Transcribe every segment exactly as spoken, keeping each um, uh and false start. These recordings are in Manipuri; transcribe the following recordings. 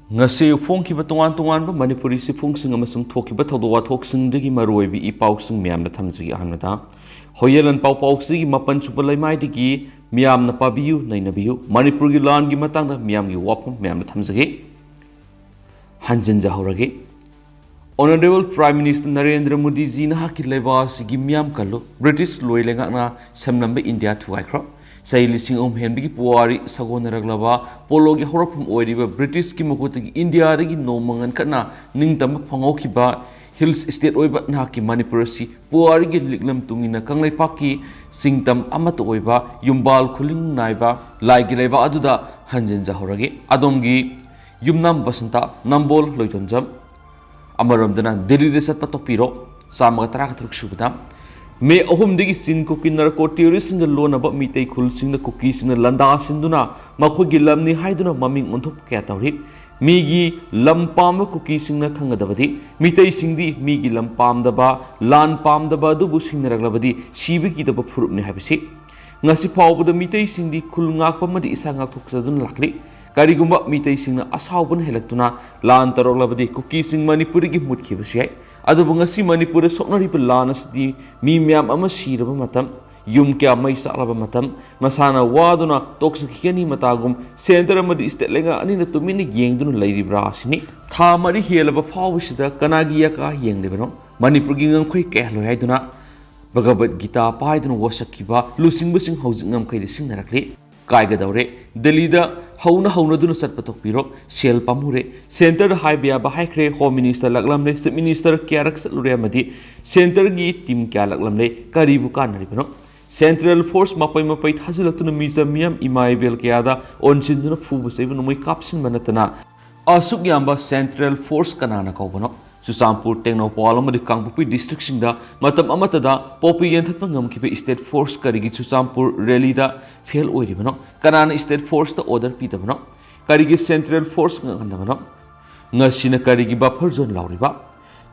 ꯉꯁꯤ ꯐꯣꯡꯈꯤꯕ ꯇꯣꯉꯥꯟ ꯇꯣꯉꯥꯟꯕ ꯃꯅꯤꯄꯨꯔꯤ ꯆꯦꯐꯣꯡꯁꯤꯡ ꯑꯃꯁꯨꯡ ꯊꯣꯛꯈꯤꯕ ꯊꯧꯗꯣꯛ ꯋꯥꯊꯣꯛꯁꯤꯡꯗꯒꯤ ꯃꯔꯨꯑꯣꯏꯕ ꯏ ꯄꯥꯎꯁꯤꯡ ꯃꯌꯥꯝꯅ ꯊꯝꯖꯒꯦ꯫ ꯑꯍꯥꯟꯕꯗ, ꯍꯣꯌꯦꯂꯟ ꯄꯥꯎ ꯄꯥꯎꯁꯤꯒꯤ ꯃꯥꯄꯟ ꯁꯨꯕ ꯂꯩꯃꯥꯏꯗꯒꯤ ꯃꯤꯌꯥꯝꯅ ꯄꯥꯕꯤꯌꯨ, ꯅꯩꯅꯕꯤꯌꯨ꯫ ꯃꯅꯤꯄꯨꯔꯒꯤ ꯂꯥꯟꯒꯤ ꯃꯇꯥꯡꯗ ꯃꯤꯌꯥꯝꯒꯤ ꯋꯥꯐꯝ ꯃꯌꯥꯝꯅ ꯊꯝꯖꯒꯦ꯫ ꯍꯟꯖꯤꯟꯖꯍꯧꯔꯒꯦ꯫ Honourable Prime Minister ꯅꯔꯦꯟꯗ꯭ꯔ ꯃꯣꯗꯤꯖꯤ, ꯅꯍꯥꯛꯀꯤ ꯂꯩꯕꯥꯛ ꯑꯁꯤꯒꯤ ꯃꯤꯌꯥꯝ ꯀꯜꯂꯨ꯫ ꯕ꯭ꯔꯤꯇꯤꯁ ꯂꯣꯏ ꯂꯩꯉꯥꯛꯅ ꯁꯦꯝꯂꯝꯕ ꯏꯟꯗꯤꯌꯥ ꯊꯨꯒꯥꯏꯈ꯭ꯔꯣ꯫ ꯆꯍꯤ ꯂꯤꯁꯤꯡ ꯑꯍꯨꯝ ꯍꯦꯟꯕꯒꯤ ꯄꯨꯋꯥꯔꯤ ꯁꯥꯒꯣꯟꯅꯔꯛꯂꯕ ꯄꯣꯂꯣꯒꯤ ꯍꯧꯔꯛꯐꯝ ꯑꯣꯏꯔꯤꯕ ꯕ꯭ꯔꯤꯇꯤꯁꯀꯤ ꯃꯈꯨꯠꯇꯒꯤ ꯏꯟꯗꯤꯌꯥꯗꯒꯤ ꯅꯣꯡꯃ ꯉꯟꯈꯠꯅ ꯅꯤꯡꯇꯝꯕ ꯐꯪꯍꯧꯈꯤꯕ ꯍꯤꯜꯁ ꯁ꯭ꯇꯦꯠ ꯑꯣꯏꯕ ꯅꯍꯥꯛꯀꯤ ꯃꯅꯤꯄꯨꯔ ꯑꯁꯤ ꯄꯨꯋꯥꯔꯤꯒꯤ ꯂꯤꯛꯂꯝ ꯇꯨꯡ ꯏꯟꯅ ꯀꯪꯂꯩꯄꯥꯛꯀꯤ ꯆꯤꯡꯇꯝ ꯑꯃꯠꯇ ꯑꯣꯏꯕ ꯌꯨꯝꯕꯥꯜ ꯈꯨꯂꯤꯡ ꯅꯥꯏꯕ ꯂꯥꯏꯒꯤ ꯂꯩꯕꯥꯛ ꯑꯗꯨꯗ ꯍꯟꯖꯤꯟꯖꯍꯧꯔꯒꯦ꯫ ꯑꯗꯣꯝꯒꯤ ꯌꯨꯝꯅꯥꯝ ꯕꯁꯟꯇ, ꯅꯝꯕꯣꯜ ꯂꯣꯏꯇꯣꯟꯖꯝ꯫ ꯑꯃꯔꯣꯝꯗꯅ ꯗꯦꯜꯂꯤꯗ ꯆꯠꯄ ꯇꯣꯛꯄꯤꯔꯣ꯫ ꯆꯥꯝꯃꯒ ꯇꯔꯥꯒ ꯇꯔꯨꯛ ꯁꯨꯕꯗ, ꯃꯦ ꯑꯍꯨꯝꯗꯒꯤ ꯆꯤꯟ ꯀꯨꯀꯤ ꯅꯥꯔꯀꯣ ꯇꯦꯔꯣꯔꯤꯁꯁꯤꯡꯒ ꯂꯣꯟꯅꯕ ꯃꯤꯇꯩ ꯈꯨꯜꯁꯤꯡꯅ ꯀꯨꯀꯤꯁꯤꯡꯅ ꯂꯥꯟꯗꯥꯁꯤꯟꯗꯨꯅ ꯃꯈꯣꯏꯒꯤ ꯂꯝꯅꯤ ꯍꯥꯏꯗꯨꯅ ꯃꯃꯤꯡ ꯑꯣꯟꯊꯣꯛꯄ ꯀꯌꯥ ꯇꯧꯔꯤ꯫ ꯃꯤꯒꯤ ꯂꯝ ꯄꯥꯝꯕ ꯀꯨꯀꯤꯁꯤꯡꯅ ꯈꯪꯒꯗꯕꯗꯤ, ꯃꯤꯇꯩꯁꯤꯡꯗꯤ ꯃꯤꯒꯤ ꯂꯝ ꯄꯥꯝꯗꯕ, ꯂꯥꯟ ꯄꯥꯝꯗꯕ ꯑꯗꯨꯕꯨ ꯁꯤꯡꯅꯔꯛꯂꯕꯗꯤ ꯁꯤꯕ ꯀꯤꯗꯕ ꯐꯨꯔꯨꯞꯅꯤ ꯍꯥꯏꯕꯁꯤ꯫ ꯉꯁꯤ ꯐꯥꯎꯕꯗ ꯃꯤꯇꯩꯁꯤꯡꯗꯤ ꯈꯨꯜ ꯉꯥꯛꯄ ꯑꯃꯗꯤ ꯏꯁꯥ ꯉꯥꯛꯊꯣꯛꯆꯗꯨꯅ ꯂꯥꯛꯂꯤ꯫ ꯀꯔꯤꯒꯨꯝꯕ ꯃꯤꯇꯩꯁꯤꯡꯅ ꯑꯁꯥꯎꯕꯅ ꯍꯦꯜꯂꯛꯇꯨꯅ ꯂꯥꯟ ꯇꯧꯔꯛꯂꯕꯗꯤ ꯀꯨꯀꯤꯁꯤꯡ ꯃꯅꯤꯄꯨꯔꯗꯒꯤ ꯃꯨꯠꯈꯤꯕꯁꯨ ꯌꯥꯏ꯫ ꯑꯗꯨꯕꯨ ꯉꯁꯤ ꯃꯅꯤꯄꯨꯔꯗ ꯁꯣꯛꯅꯔꯤꯕ ꯂꯥꯟ ꯑꯁꯤꯗꯤ ꯃꯤ ꯃꯌꯥꯝ ꯑꯃ ꯁꯤꯔꯕ ꯃꯇꯝ, ꯌꯨꯝ ꯀꯌꯥ ꯃꯩ ꯆꯥꯛꯂꯕ ꯃꯇꯝ, ꯃꯁꯥꯅ ꯋꯥꯗꯨꯅ ꯇꯣꯛꯆꯈꯤꯒꯅꯤ ꯃꯇꯥꯒꯨꯝ ꯁꯦꯟꯇꯔ ꯑꯃꯗꯤ ꯁ꯭ꯇꯦꯠ ꯂꯩꯉꯥꯛ ꯑꯅꯤꯅ ꯇꯨꯃꯤꯟꯅ ꯌꯦꯡꯗꯨꯅ ꯂꯩꯔꯤꯕ꯭ꯔꯥ ꯑꯁꯤꯅꯤ꯫ ꯊꯥ ꯃꯔꯤ ꯍꯦꯜꯂꯕ ꯐꯥꯎꯕꯁꯤꯗ ꯀꯅꯥꯒꯤ ꯌꯥꯀꯥ ꯌꯦꯡꯂꯤꯕꯅꯣ? ꯃꯅꯤꯄꯨꯔꯒꯤ ꯉꯝꯈꯩ ꯀꯌꯥ ꯂꯣꯏ ꯍꯥꯏꯗꯨꯅ ꯚꯒꯕꯠ ꯒꯤꯇꯥ ꯄꯥꯏꯗꯨꯅ ꯋꯥꯁꯛꯈꯤꯕ ꯂꯨꯆꯤꯡꯕꯁꯤꯡ ꯍꯧꯖꯤꯛ ꯉꯝꯈꯩꯗ ꯁꯤꯡꯅꯔꯛꯂꯤ꯫ ꯀꯥꯏꯒꯗꯧꯔꯦ꯫ ꯗꯦꯜꯂꯤꯗ ꯍꯧꯅ ꯍꯧꯅꯗꯨꯅ ꯆꯠꯄ ꯇꯣꯛꯄꯤꯔꯣ꯫ ꯁꯦꯜ ꯄꯥꯝꯃꯨꯔꯦ꯫ ꯁꯦꯟꯇꯔꯗ ꯍꯥꯏꯕ ꯌꯥꯕ ꯍꯥꯏꯈ꯭ꯔꯦ, ꯍꯣꯝ ꯃꯤꯅꯤꯁꯇꯔ ꯂꯥꯛꯂꯝꯂꯦ, ꯆꯤꯐ ꯃꯤꯅꯤꯁꯇꯔ ꯀꯌꯥꯔꯛ ꯆꯠꯂꯨꯔꯦ, ꯑꯃꯗꯤ ꯁꯦꯟꯇꯔꯒꯤ ꯇꯤꯝ ꯀꯌꯥ ꯂꯥꯛꯂꯝꯂꯦ꯫ ꯀꯔꯤꯕꯨ ꯀꯥꯟꯅꯔꯤꯕꯅꯣ? ꯁꯦꯟꯇ꯭ꯔꯦꯜ ꯐꯣꯔꯁ ꯃꯄꯩ ꯃꯄꯩ ꯊꯥꯖꯤꯜꯂꯛꯇꯨꯅ ꯃꯤꯆꯝ ꯃꯤꯌꯥꯝ ꯏꯃꯥ ꯏꯕꯦꯜ ꯀꯌꯥꯗ ꯑꯣꯟꯁꯤꯟꯗꯨꯅ ꯐꯨꯕ ꯆꯩꯕ ꯅꯣꯡꯃꯩ ꯀꯥꯞꯁꯤꯟꯕ ꯅꯠꯇꯅ ꯑꯁꯨꯛ ꯌꯥꯝꯕ ꯁꯦꯟꯇ꯭ꯔꯦꯜ ꯐꯣꯔꯁ ꯀꯅꯥꯅ ꯀꯧꯕꯅꯣ? ꯆꯨꯔꯆꯥꯟꯄꯨꯔ, ꯇꯦꯡꯅꯧꯄꯜ ꯑꯃꯗꯤ ꯀꯥꯡꯄꯣꯛꯄꯤ ꯗꯤꯁꯇ꯭ꯔꯤꯛꯁꯤꯡꯗ ꯃꯇꯝ ꯑꯃꯠꯇꯗ ꯄꯣꯄꯤ ꯌꯦꯟꯊꯠꯄ ꯉꯝꯈꯤꯕ ꯁ꯭ꯇꯦꯠ ꯐꯣꯔꯁ ꯀꯔꯤꯒꯤ ꯆꯨꯔꯆꯥꯟꯄꯨꯔ ꯔꯦꯂꯤꯗ ꯐꯦꯜ ꯑꯣꯏꯔꯤꯕꯅꯣ? ꯀꯅꯥꯅ ꯁ꯭ꯇꯦꯠ ꯐꯣꯔꯁꯇ ꯑꯣꯔꯗꯔ ꯄꯤꯗꯕꯅꯣ? ꯀꯔꯤꯒꯤ ꯁꯦꯟꯇ꯭ꯔꯦꯜ ꯐꯣꯔꯁ ꯉꯝꯍꯟꯗꯕꯅꯣ? ꯉꯁꯤꯅ ꯀꯔꯤꯒꯤ ꯕꯐꯔ ꯖꯣꯟ ꯂꯥꯎꯔꯤꯕ?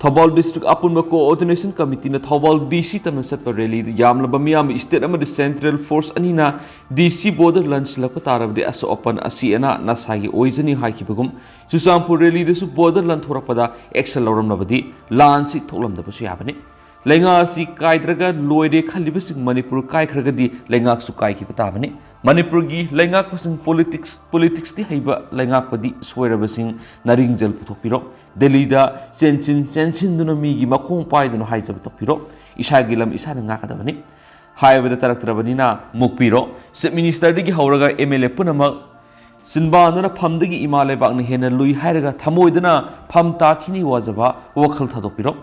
ꯊꯧꯕꯥꯜ ꯗꯤꯁꯇ꯭ꯔꯤꯛ ꯑꯄꯨꯟꯕ ꯀꯣꯑꯣꯔꯗꯤꯅꯦꯁꯟ ꯀꯃꯤꯇꯤꯅ ꯊꯧꯕꯥꯜ ꯗꯤ ꯁꯤ ꯇꯝꯅ ꯆꯠꯄ ꯔꯦꯂꯤꯗ ꯌꯥꯝꯂꯕ ꯃꯤꯌꯥꯝ, ꯁ꯭ꯇꯦꯠ ꯑꯃꯗꯤ ꯁꯦꯟꯇ꯭ꯔꯦꯜ ꯐꯣꯔꯁ ꯑꯅꯤꯅ ꯗꯤ ꯁꯤ ꯕꯣꯔꯗꯔ ꯂꯥꯟꯁꯤꯜꯂꯛꯄ ꯇꯥꯔꯕꯗꯤ ꯑꯁꯣꯛ ꯑꯄꯟ, ꯑꯁꯤ ꯑꯅꯥ ꯅꯁꯥꯒꯤ ꯑꯣꯏꯖꯅꯤ ꯍꯥꯏꯈꯤꯕꯒꯨꯝ, ꯆꯨꯔꯆꯥꯟꯄꯨꯔ ꯔꯦꯂꯤꯗꯁꯨ ꯕꯣꯔꯗꯔ ꯂꯥꯟꯊꯣꯔꯛꯄꯗ ꯑꯦꯛꯁꯟ ꯂꯧꯔꯝꯂꯕꯗꯤ ꯂꯥꯟꯁꯤ ꯊꯣꯛꯂꯝꯗꯕꯁꯨ ꯌꯥꯕꯅꯤ꯫ ꯂꯩꯉꯥꯛ ꯑꯁꯤ ꯀꯥꯏꯗ꯭ꯔꯒ ꯂꯣꯏꯔꯦ ꯈꯜꯂꯤꯕꯁꯤꯡ ꯃꯅꯤꯄꯨꯔ ꯀꯥꯏꯈ꯭ꯔꯒꯗꯤ ꯂꯩꯉꯥꯛꯁꯨ ꯀꯥꯏꯈꯤꯕ ꯇꯥꯕꯅꯤ꯫ ꯃꯅꯤꯄꯨꯔꯒꯤ ꯂꯩꯉꯥꯛꯄꯁꯤꯡ ꯄꯣꯂꯤꯇꯤꯛꯁ, ꯄꯣꯂꯤꯇꯤꯛꯁꯇꯤ ꯍꯩꯕ ꯂꯩꯉꯥꯛꯄꯗꯤ ꯁꯣꯏꯔꯕꯁꯤꯡ ꯅꯥꯔꯤꯡꯖꯦꯜ ꯄꯨꯊꯣꯛꯄꯤꯔꯣ꯫ ꯗꯦꯜꯂꯤꯗ ꯆꯦꯟꯁꯤꯟ ꯆꯦꯟꯁꯤꯟꯗꯨꯅ ꯃꯤꯒꯤ ꯃꯈꯣꯡ ꯄꯥꯏꯗꯨꯅ ꯍꯥꯏꯖꯕ ꯇꯣꯛꯄꯤꯔꯣ꯫ ꯏꯁꯥꯒꯤ ꯂꯝ ꯏꯁꯥꯅ ꯉꯥꯛꯀꯗꯕꯅꯤ꯫ ꯍꯥꯏꯕꯗ ꯇꯥꯔꯛꯇ꯭ꯔꯕꯅꯤꯅ ꯃꯨꯛꯄꯤꯔꯣ꯫ ꯆꯤꯐ ꯃꯤꯅꯤꯁꯇꯔꯗꯒꯤ ꯍꯧꯔꯒ ꯑꯦꯝ ꯑꯦꯜ ꯑꯦ ꯄꯨꯝꯅꯃꯛ ꯆꯤꯟꯕꯥꯟꯗꯨꯅ ꯐꯝꯗꯒꯤ ꯏꯃꯥ ꯂꯩꯕꯥꯛꯅ ꯍꯦꯟꯅ ꯂꯨꯏ ꯍꯥꯏꯔꯒ ꯊꯃꯣꯏꯗꯅ ꯐꯝ ꯇꯥꯈꯤꯅꯤ ꯋꯥꯖꯕ ꯋꯥꯈꯜ ꯊꯥꯗꯣꯛꯄꯤꯔꯣ꯫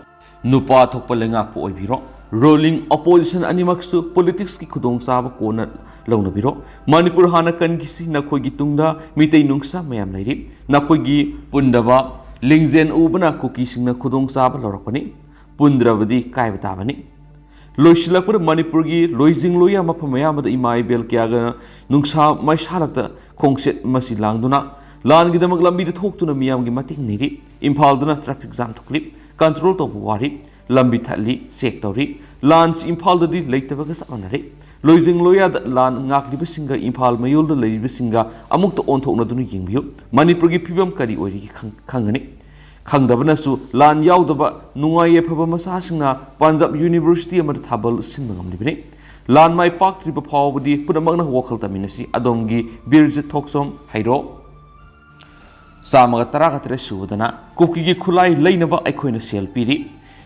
ꯅꯨꯄꯥ ꯊꯣꯛꯄ ꯂꯩꯉꯥꯛꯄ ꯑꯣꯏꯕꯤꯔꯣ꯫ ꯔꯨꯂꯤꯡ ꯑꯣꯄꯣꯖꯤꯁꯟ ꯑꯅꯤꯃꯛꯁꯨ ꯄꯣꯂꯤꯇꯤꯛꯁꯀꯤ ꯈꯨꯗꯣꯡꯆꯥꯕ ꯀꯣꯟꯅ ꯂꯧꯅꯕꯤꯔꯣ꯫ ꯃꯅꯤꯄꯨꯔ ꯍꯥꯟꯅ ꯀꯟꯈꯤꯁꯤ, ꯅꯈꯣꯏꯒꯤ ꯇꯨꯡꯗ ꯃꯤꯇꯩ ꯅꯨꯡꯁꯥ ꯃꯌꯥꯝ ꯂꯩꯔꯤ꯫ ꯅꯈꯣꯏꯒꯤ ꯄꯨꯟꯗꯕ ꯂꯤꯡꯖꯦꯜ ꯎꯕꯅ ꯀꯨꯀꯤꯁꯤꯡꯅ ꯈꯨꯗꯣꯡꯆꯥꯕ ꯂꯧꯔꯛꯄꯅꯤ꯫ ꯄꯨꯟꯗ꯭ꯔꯕꯗꯤ ꯀꯥꯏꯕ ꯇꯥꯕꯅꯤ꯫ ꯂꯣꯏꯁꯤꯜꯂꯛꯄꯗ ꯃꯅꯤꯄꯨꯔꯒꯤ ꯂꯣꯏꯖꯤꯡ ꯂꯣꯏꯌꯥ ꯃꯐꯝ ꯑꯌꯥꯝꯕꯗ ꯏꯃꯥ ꯏꯕꯦꯜ ꯀꯌꯥꯒ ꯅꯨꯡꯁꯥ ꯃꯩꯁꯥꯂꯛꯇ ꯈꯣꯡꯆꯠ ꯃꯁꯤ ꯂꯥꯡꯗꯨꯅ ꯂꯥꯟꯒꯤꯗꯃꯛ ꯂꯝꯕꯤꯗ ꯊꯣꯛꯇꯨꯅ ꯃꯤꯌꯥꯝꯒꯤ ꯃꯇꯦꯡ ꯅꯤꯔꯤ꯫ ꯏꯝꯐꯥꯜꯗꯅ ꯇ꯭ꯔꯥꯐꯤꯛ ꯖꯥꯝ ꯊꯣꯛꯂꯤ, ꯀꯟꯇ꯭ꯔꯣꯜ ꯇꯧꯕ ꯋꯥꯔꯤ, ꯂꯝꯕꯤ ꯊꯠꯂꯤ, ꯆꯦꯛ ꯇꯧꯔꯤ꯫ ꯂꯥꯟꯁꯤ ꯏꯝꯐꯥꯜꯗꯗꯤ ꯂꯩꯇꯕꯒ ꯆꯞ ꯃꯥꯟꯅꯔꯦ꯫ ꯂꯣꯏꯖꯤꯡ ꯂꯣꯏꯌꯥꯗ ꯂꯥꯟ ꯉꯥꯛꯂꯤꯕꯁꯤꯡꯒ ꯏꯝꯐꯥꯜ ꯃꯌꯣꯜꯗ ꯂꯩꯔꯤꯕꯁꯤꯡꯒ ꯑꯃꯨꯛꯇ ꯑꯣꯟꯊꯣꯛꯅꯗꯨꯅ ꯌꯦꯡꯕꯤꯌꯨ꯫ ꯃꯅꯤꯄꯨꯔꯒꯤ ꯐꯤꯕꯝ ꯀꯔꯤ ꯑꯣꯏꯔꯤꯒꯦ ꯈꯪ-, ꯈꯪꯒꯅꯤ꯫ ꯈꯪꯗꯕꯅꯁꯨ ꯂꯥꯟ ꯌꯥꯎꯗꯕ ꯅꯨꯡꯉꯥꯏ ꯌꯥꯏꯐꯕ ꯃꯆꯥꯁꯤꯡꯅ ꯄꯟꯖꯥꯕ ꯌꯨꯅꯤꯚꯔꯁꯤꯇꯤ ꯑꯃꯗ ꯊꯥꯕꯜ ꯁꯤꯟꯕ ꯉꯝꯂꯤꯕꯅꯤ꯫ ꯂꯥꯟ ꯃꯥꯏ ꯄꯥꯛꯇ꯭ꯔꯤꯕ ꯐꯥꯎꯕꯗꯤ ꯄꯨꯝꯅꯃꯛꯅ ꯋꯥꯈꯜ ꯇꯝꯃꯤꯟꯅꯁꯤ꯫ ꯑꯗꯣꯝꯒꯤ ꯕꯤꯔꯖꯤꯠ ꯊꯣꯛꯆꯣꯝ ꯍꯩꯔꯣꯛ꯫ ꯆꯥꯝꯃꯒ ꯇꯔꯥꯒ ꯇꯔꯦꯠ ꯁꯨꯕꯗꯅ ꯀꯨꯀꯤꯒꯤ ꯈꯨꯠꯂꯥꯏ ꯂꯩꯅꯕ ꯑꯩꯈꯣꯏꯅ ꯁꯦꯜ ꯄꯤꯔꯤ꯫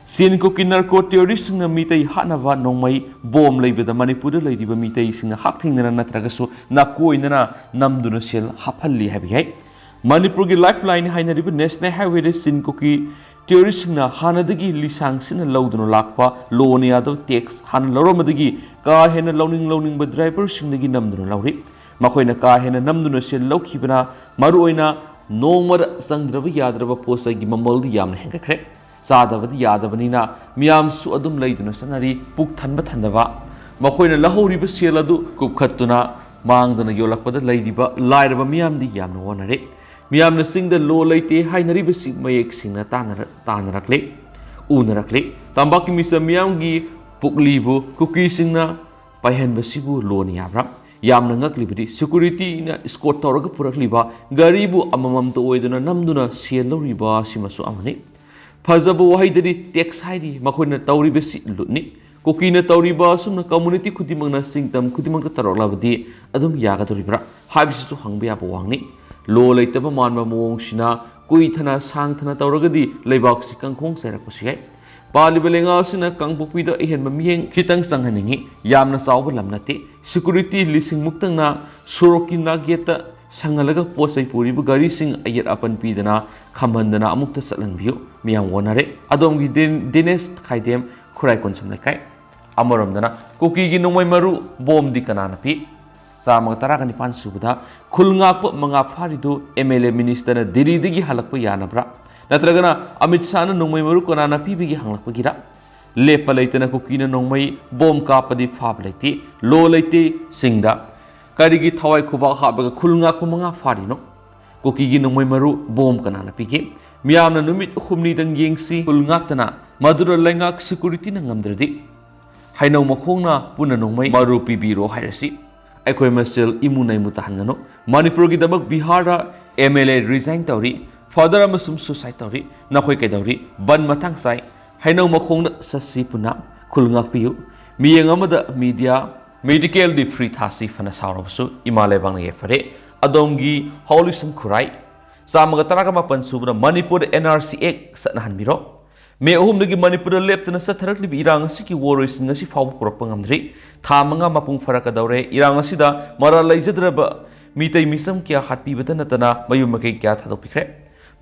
ꯆꯤꯟ ꯀꯨꯀꯤ ꯅꯔꯀꯣ ꯇꯦꯔꯣꯔꯤꯁꯁꯤꯡꯅ ꯃꯤꯇꯩ ꯍꯥꯠꯅꯕ ꯅꯣꯡꯃꯩ ꯕꯣꯝ ꯂꯩꯕꯗ ꯃꯅꯤꯄꯨꯔꯗ ꯂꯩꯔꯤꯕ ꯃꯤꯇꯩꯁꯤꯡꯅ ꯍꯛꯊꯦꯡꯅꯅ ꯅꯠꯇ꯭ꯔꯒꯁꯨ ꯅꯥꯀꯣꯏꯅꯅ ꯅꯝꯗꯨꯅ ꯁꯦꯜ ꯍꯥꯞꯍꯜꯂꯤ ꯍꯥꯏꯕ ꯌꯥꯏ꯫ ꯃꯅꯤꯄꯨꯔꯒꯤ ꯂꯥꯏꯐ ꯂꯥꯏꯟ ꯍꯥꯏꯅꯔꯤꯕ ꯅꯦꯁꯅꯦꯜ ꯍꯥꯏꯋꯦꯗ ꯆꯤꯟ ꯀꯨꯀꯤ ꯇꯦꯔꯣꯔꯤꯁꯁꯤꯡꯅ ꯍꯥꯟꯅꯗꯒꯤ ꯂꯤꯁꯥꯡ ꯁꯤꯠꯅ ꯂꯧꯗꯨꯅ ꯂꯥꯛꯄ ꯂꯣꯅ ꯌꯥꯗꯕ ꯇꯦꯛꯁ ꯍꯥꯟꯅ ꯂꯧꯔꯝꯕꯗꯒꯤ ꯀꯥ ꯍꯦꯟꯅ ꯂꯧꯅꯤꯡ ꯂꯧꯅꯤꯡꯕ ꯗ꯭ꯔꯥꯏꯚꯔꯁꯤꯡꯗꯒꯤ ꯅꯝꯗꯨꯅ ꯂꯧꯔꯤ꯫ ꯃꯈꯣꯏꯅ ꯀꯥ ꯍꯦꯟꯅ ꯅꯝꯗꯨꯅ ꯁꯦꯜ ꯂꯧꯈꯤꯕꯅ ꯃꯔꯨꯑꯣꯏꯅ ꯅꯣꯡꯃꯗ ꯆꯪꯗ꯭ꯔꯕ ꯌꯥꯗ꯭ꯔꯕ ꯄꯣꯠ ꯆꯩꯒꯤ ꯃꯃꯜꯗꯤ ꯌꯥꯝꯅ ꯍꯦꯟꯒꯠꯈ꯭ꯔꯦ꯫ ꯆꯥꯗꯕꯗꯤ ꯌꯥꯗꯕꯅꯤꯅ ꯃꯤꯌꯥꯝꯁꯨ ꯑꯗꯨꯝ ꯂꯩꯗꯨꯅ ꯆꯠꯅꯔꯤ, ꯄꯨꯛ ꯊꯟꯕ ꯊꯟꯗꯕ꯫ ꯃꯈꯣꯏꯅ ꯂꯧꯍꯧꯔꯤꯕ ꯁꯦꯜ ꯑꯗꯨ ꯀꯨꯞꯈꯠꯇꯨꯅ ꯃꯥꯡꯗꯅ ꯌꯣꯜꯂꯛꯄꯗ ꯂꯩꯔꯤꯕ ꯂꯥꯏꯔꯕ ꯃꯤꯌꯥꯝꯗꯤ ꯌꯥꯝꯅ ꯋꯥꯅꯔꯦ꯫ ꯃꯤꯌꯥꯝꯅ ꯆꯤꯡꯗ ꯂꯣ ꯂꯩꯇꯦ ꯍꯥꯏꯅꯔꯤꯕꯁꯤ ꯃꯌꯦꯛ ꯁꯦꯡꯅ ꯇꯥꯅꯔ-, ꯇꯥꯅꯔꯛꯂꯦ, ꯎꯅꯔꯛꯂꯦ꯫ ꯇꯝꯄꯥꯛꯀꯤ ꯃꯤꯆꯝ ꯃꯤꯌꯥꯝꯒꯤ ꯄꯨꯛꯂꯤꯕꯨ ꯀꯨꯀꯤꯁꯤꯡꯅ ꯄꯥꯏꯍꯟꯕꯁꯤꯕꯨ ꯂꯣꯅ ꯌꯥꯕ꯭ꯔꯥ? ꯌꯥꯝꯅ ꯉꯛꯂꯤꯕꯗꯤ securityꯅ escort ꯇꯧꯔꯒ ꯄꯨꯔꯛꯂꯤꯕ ꯒꯥꯔꯤꯕꯨ ꯑꯃꯃꯝꯇ ꯑꯣꯏꯗꯨꯅ ꯅꯝꯗꯨꯅ ꯁꯦꯜ ꯂꯧꯔꯤꯕ ꯑꯁꯤꯃꯁꯨ ꯑꯃꯅꯤ꯫ ꯐꯖꯕ ꯋꯥꯍꯩꯗꯗꯤ tax ꯍꯥꯏꯔꯤ, ꯃꯈꯣꯏꯅ ꯇꯧꯔꯤꯕꯁꯤ ꯂꯨꯠꯅꯤ꯫ ꯀꯨꯀꯤꯅ ꯇꯧꯔꯤꯕ ꯑꯁꯨꯝꯅ community ꯈꯨꯗꯤꯡꯃꯛꯅ ꯁꯤꯡꯇꯝ ꯈꯨꯗꯤꯡꯃꯛꯇ ꯇꯧꯔꯛꯂꯕꯗꯤ ꯑꯗꯨꯝ ꯌꯥꯒꯗꯧꯔꯤꯕ꯭ꯔꯥ ꯍꯥꯏꯕꯁꯤꯁꯨ ꯍꯪꯕ ꯌꯥꯕ ꯋꯥꯍꯪꯅꯤ꯫ ꯂꯣ ꯂꯩꯇꯕ ꯃꯥꯟꯕ ꯃꯑꯣꯡꯁꯤꯅ ꯀꯨꯏꯊꯅ ꯁꯥꯡꯊꯅ ꯇꯧꯔꯒꯗꯤ ꯂꯩꯕꯥꯛꯁꯤ ꯀꯪꯈꯣꯡ ꯆꯥꯏꯔꯛꯄꯁꯨ ꯌꯥꯏ꯫ ꯄꯥꯜꯂꯤꯕ ꯂꯩꯉꯥꯛ ꯑꯁꯤꯅ ꯀꯥꯡꯄꯣꯛꯄꯤꯗ ꯑꯍꯦꯟꯕ ꯃꯤꯠꯌꯦꯡ ꯈꯤꯇꯪ ꯆꯪꯍꯟꯅꯤꯡꯏ꯫ ꯌꯥꯝꯅ ꯆꯥꯎꯕ ꯂꯝ ꯅꯠꯇꯦ꯫ Security ꯂꯤꯁꯤꯡ ꯃꯨꯛꯇꯪꯅ ꯁꯣꯔꯣꯛꯀꯤ ꯅꯥꯛꯌꯦꯠꯇ ꯁꯪꯍꯜꯂꯒ ꯄꯣꯠ ꯆꯩ ꯄꯨꯔꯤꯕ ꯒꯥꯔꯤꯁꯤꯡ ꯑꯌꯦꯠ ꯑꯄꯟ ꯄꯤꯗꯅ ꯈꯝꯍꯟꯗꯅ ꯑꯃꯨꯛꯇ ꯆꯠꯍꯟꯕꯤꯌꯨ꯫ ꯃꯤꯌꯥꯝ ꯋꯥꯅꯔꯦ꯫ ꯑꯗꯣꯝꯒꯤ ꯗꯦꯟ-, ꯗꯦꯅꯦꯁ ꯈꯥꯏꯗꯦꯝ, ꯈꯨꯔꯥꯏ ꯀꯣꯟꯁꯝ ꯂꯩꯀꯥꯏ꯫ ꯑꯃꯔꯣꯝꯗꯅ ꯀꯨꯀꯤꯒꯤ ꯅꯣꯡꯃꯩ ꯃꯔꯨ ꯕꯣꯝꯗꯤ ꯀꯅꯥꯅ ꯄꯤ? ꯆꯥꯝꯃꯒ ꯇꯔꯥꯒ ꯅꯤꯄꯥꯟ ꯁꯨꯕꯗ ꯈꯨꯜ ꯉꯥꯛꯄ ꯃꯉꯥ ꯐꯥꯔꯤꯗꯨ MLA ministerꯅ ꯗꯤꯜꯂꯤꯗꯒꯤ ꯍꯜꯂꯛꯄ ꯌꯥꯅꯕ꯭ꯔꯥ? ꯅꯠꯇ꯭ꯔꯒꯅ ꯑꯃꯤꯠ ꯁꯥꯍꯅ ꯅꯣꯡꯃꯩ ꯃꯔꯨ ꯀꯅꯥꯅ ꯄꯤꯕꯒꯦ ꯍꯪꯂꯛꯄꯒꯤꯔꯥ? ꯂꯦꯞꯄ ꯂꯩꯇꯅ ꯀꯨꯀꯤꯅ ꯅꯣꯡꯃꯩ ꯕꯣꯝ ꯀꯥꯞꯄꯗꯤ ꯐꯥꯕ ꯂꯩꯇꯦ, ꯂꯣ ꯂꯩꯇꯦ ꯆꯤꯡꯗ꯫ ꯀꯔꯤꯒꯤ ꯊꯋꯥꯏ ꯈꯨꯕꯥꯛ ꯍꯥꯞꯂꯒ ꯈꯨꯜ ꯉꯥꯛꯄ ꯃꯉꯥ ꯐꯥꯔꯤꯅꯣ? ꯀꯨꯀꯤꯒꯤ ꯅꯣꯡꯃꯩ ꯃꯔꯨ ꯕꯣꯝ ꯀꯅꯥꯅ ꯄꯤꯒꯦ? ꯃꯤꯌꯥꯝꯅ ꯅꯨꯃꯤꯠ ꯍꯨꯝꯅꯤꯗꯪ ꯌꯦꯡꯁꯤ, ꯈꯨꯜ ꯉꯥꯛꯇꯅ ꯃꯗꯨꯗ ꯂꯩꯉꯥꯛ securityꯅ ꯉꯝꯗ꯭ꯔꯗꯤ꯫ ꯍꯩꯅꯧ ꯃꯈꯣꯡꯅ ꯄꯨꯟꯅ ꯅꯣꯡꯃꯩ ꯃꯔꯨ ꯄꯤꯕꯤꯔꯣ ꯍꯥꯏꯔꯁꯤ꯫ ꯑꯩꯈꯣꯏ ꯃꯁꯦꯜ ꯏꯃꯨ ꯅꯩꯃꯨ ꯇꯥꯍꯟꯒꯅꯨ꯫ ꯃꯅꯤꯄꯨꯔꯒꯤꯗꯃꯛ ꯕꯤꯍꯥꯔꯗ MLA resign ꯇꯧꯔꯤ, father ꯑꯃꯁꯨꯡ suicide ꯇꯧꯔꯤ꯫ ꯅꯈꯣꯏ ꯀꯩꯗꯧꯔꯤ? ꯕꯟ ꯃꯇꯥꯡ ꯆꯥꯏ꯫ ꯍꯩꯅꯧ ꯃꯈꯣꯡꯗ ꯆꯠꯁꯤ ꯄꯨꯟꯅ꯫ ꯈꯨꯜ ꯉꯥꯛꯄꯤꯌꯨ꯫ ꯃꯤꯌꯦꯡ ꯑꯃꯗ media, medicalꯗꯤ free ꯊꯥꯁꯤ꯫ ꯐꯅ ꯁꯥꯎꯔꯕꯁꯨ ꯏꯃꯥ ꯂꯩꯕꯥꯛꯅ ꯌꯥꯏꯐꯔꯦ꯫ ꯑꯗꯣꯝꯒꯤ ꯍꯥꯎꯂꯤꯁꯝ ꯈꯨꯔꯥꯏ꯫ ꯆꯥꯝꯃꯒ ꯇꯔꯥꯒ ꯃꯥꯄꯟ ꯁꯨꯕꯗ ꯃꯅꯤꯄꯨꯔꯗ NRC Act ꯆꯠꯅꯍꯟꯕꯤꯔꯣ꯫ ꯃꯦ ꯑꯍꯨꯝꯗꯒꯤ ꯃꯅꯤꯄꯨꯔꯗ ꯂꯦꯞꯇꯅ ꯆꯠꯊꯔꯛꯂꯤꯕ ꯏꯔꯥꯡ ꯑꯁꯤꯒꯤ ꯋꯥꯔꯣꯏꯁꯤꯟ ꯉꯁꯤ ꯐꯥꯎꯕ ꯄꯨꯔꯛꯄ ꯉꯝꯗ꯭ꯔꯤ꯫ ꯊꯥ ꯃꯉꯥ ꯃꯄꯨꯡ ꯐꯥꯔꯛꯀꯗꯧꯔꯦ꯫ ꯏꯔꯥꯡ ꯑꯁꯤꯗ ꯃꯔꯥꯜ ꯂꯩꯖꯗ꯭ꯔꯕ ꯃꯤꯇꯩ ꯃꯤꯆꯝ ꯀꯌꯥ ꯍꯥꯠꯄꯤꯕꯗ ꯅꯠꯇꯅ ꯃꯌꯨꯝ ꯃꯀꯩ ꯀꯌꯥ ꯊꯥꯗꯣꯛꯄꯤꯈ꯭ꯔꯦ꯫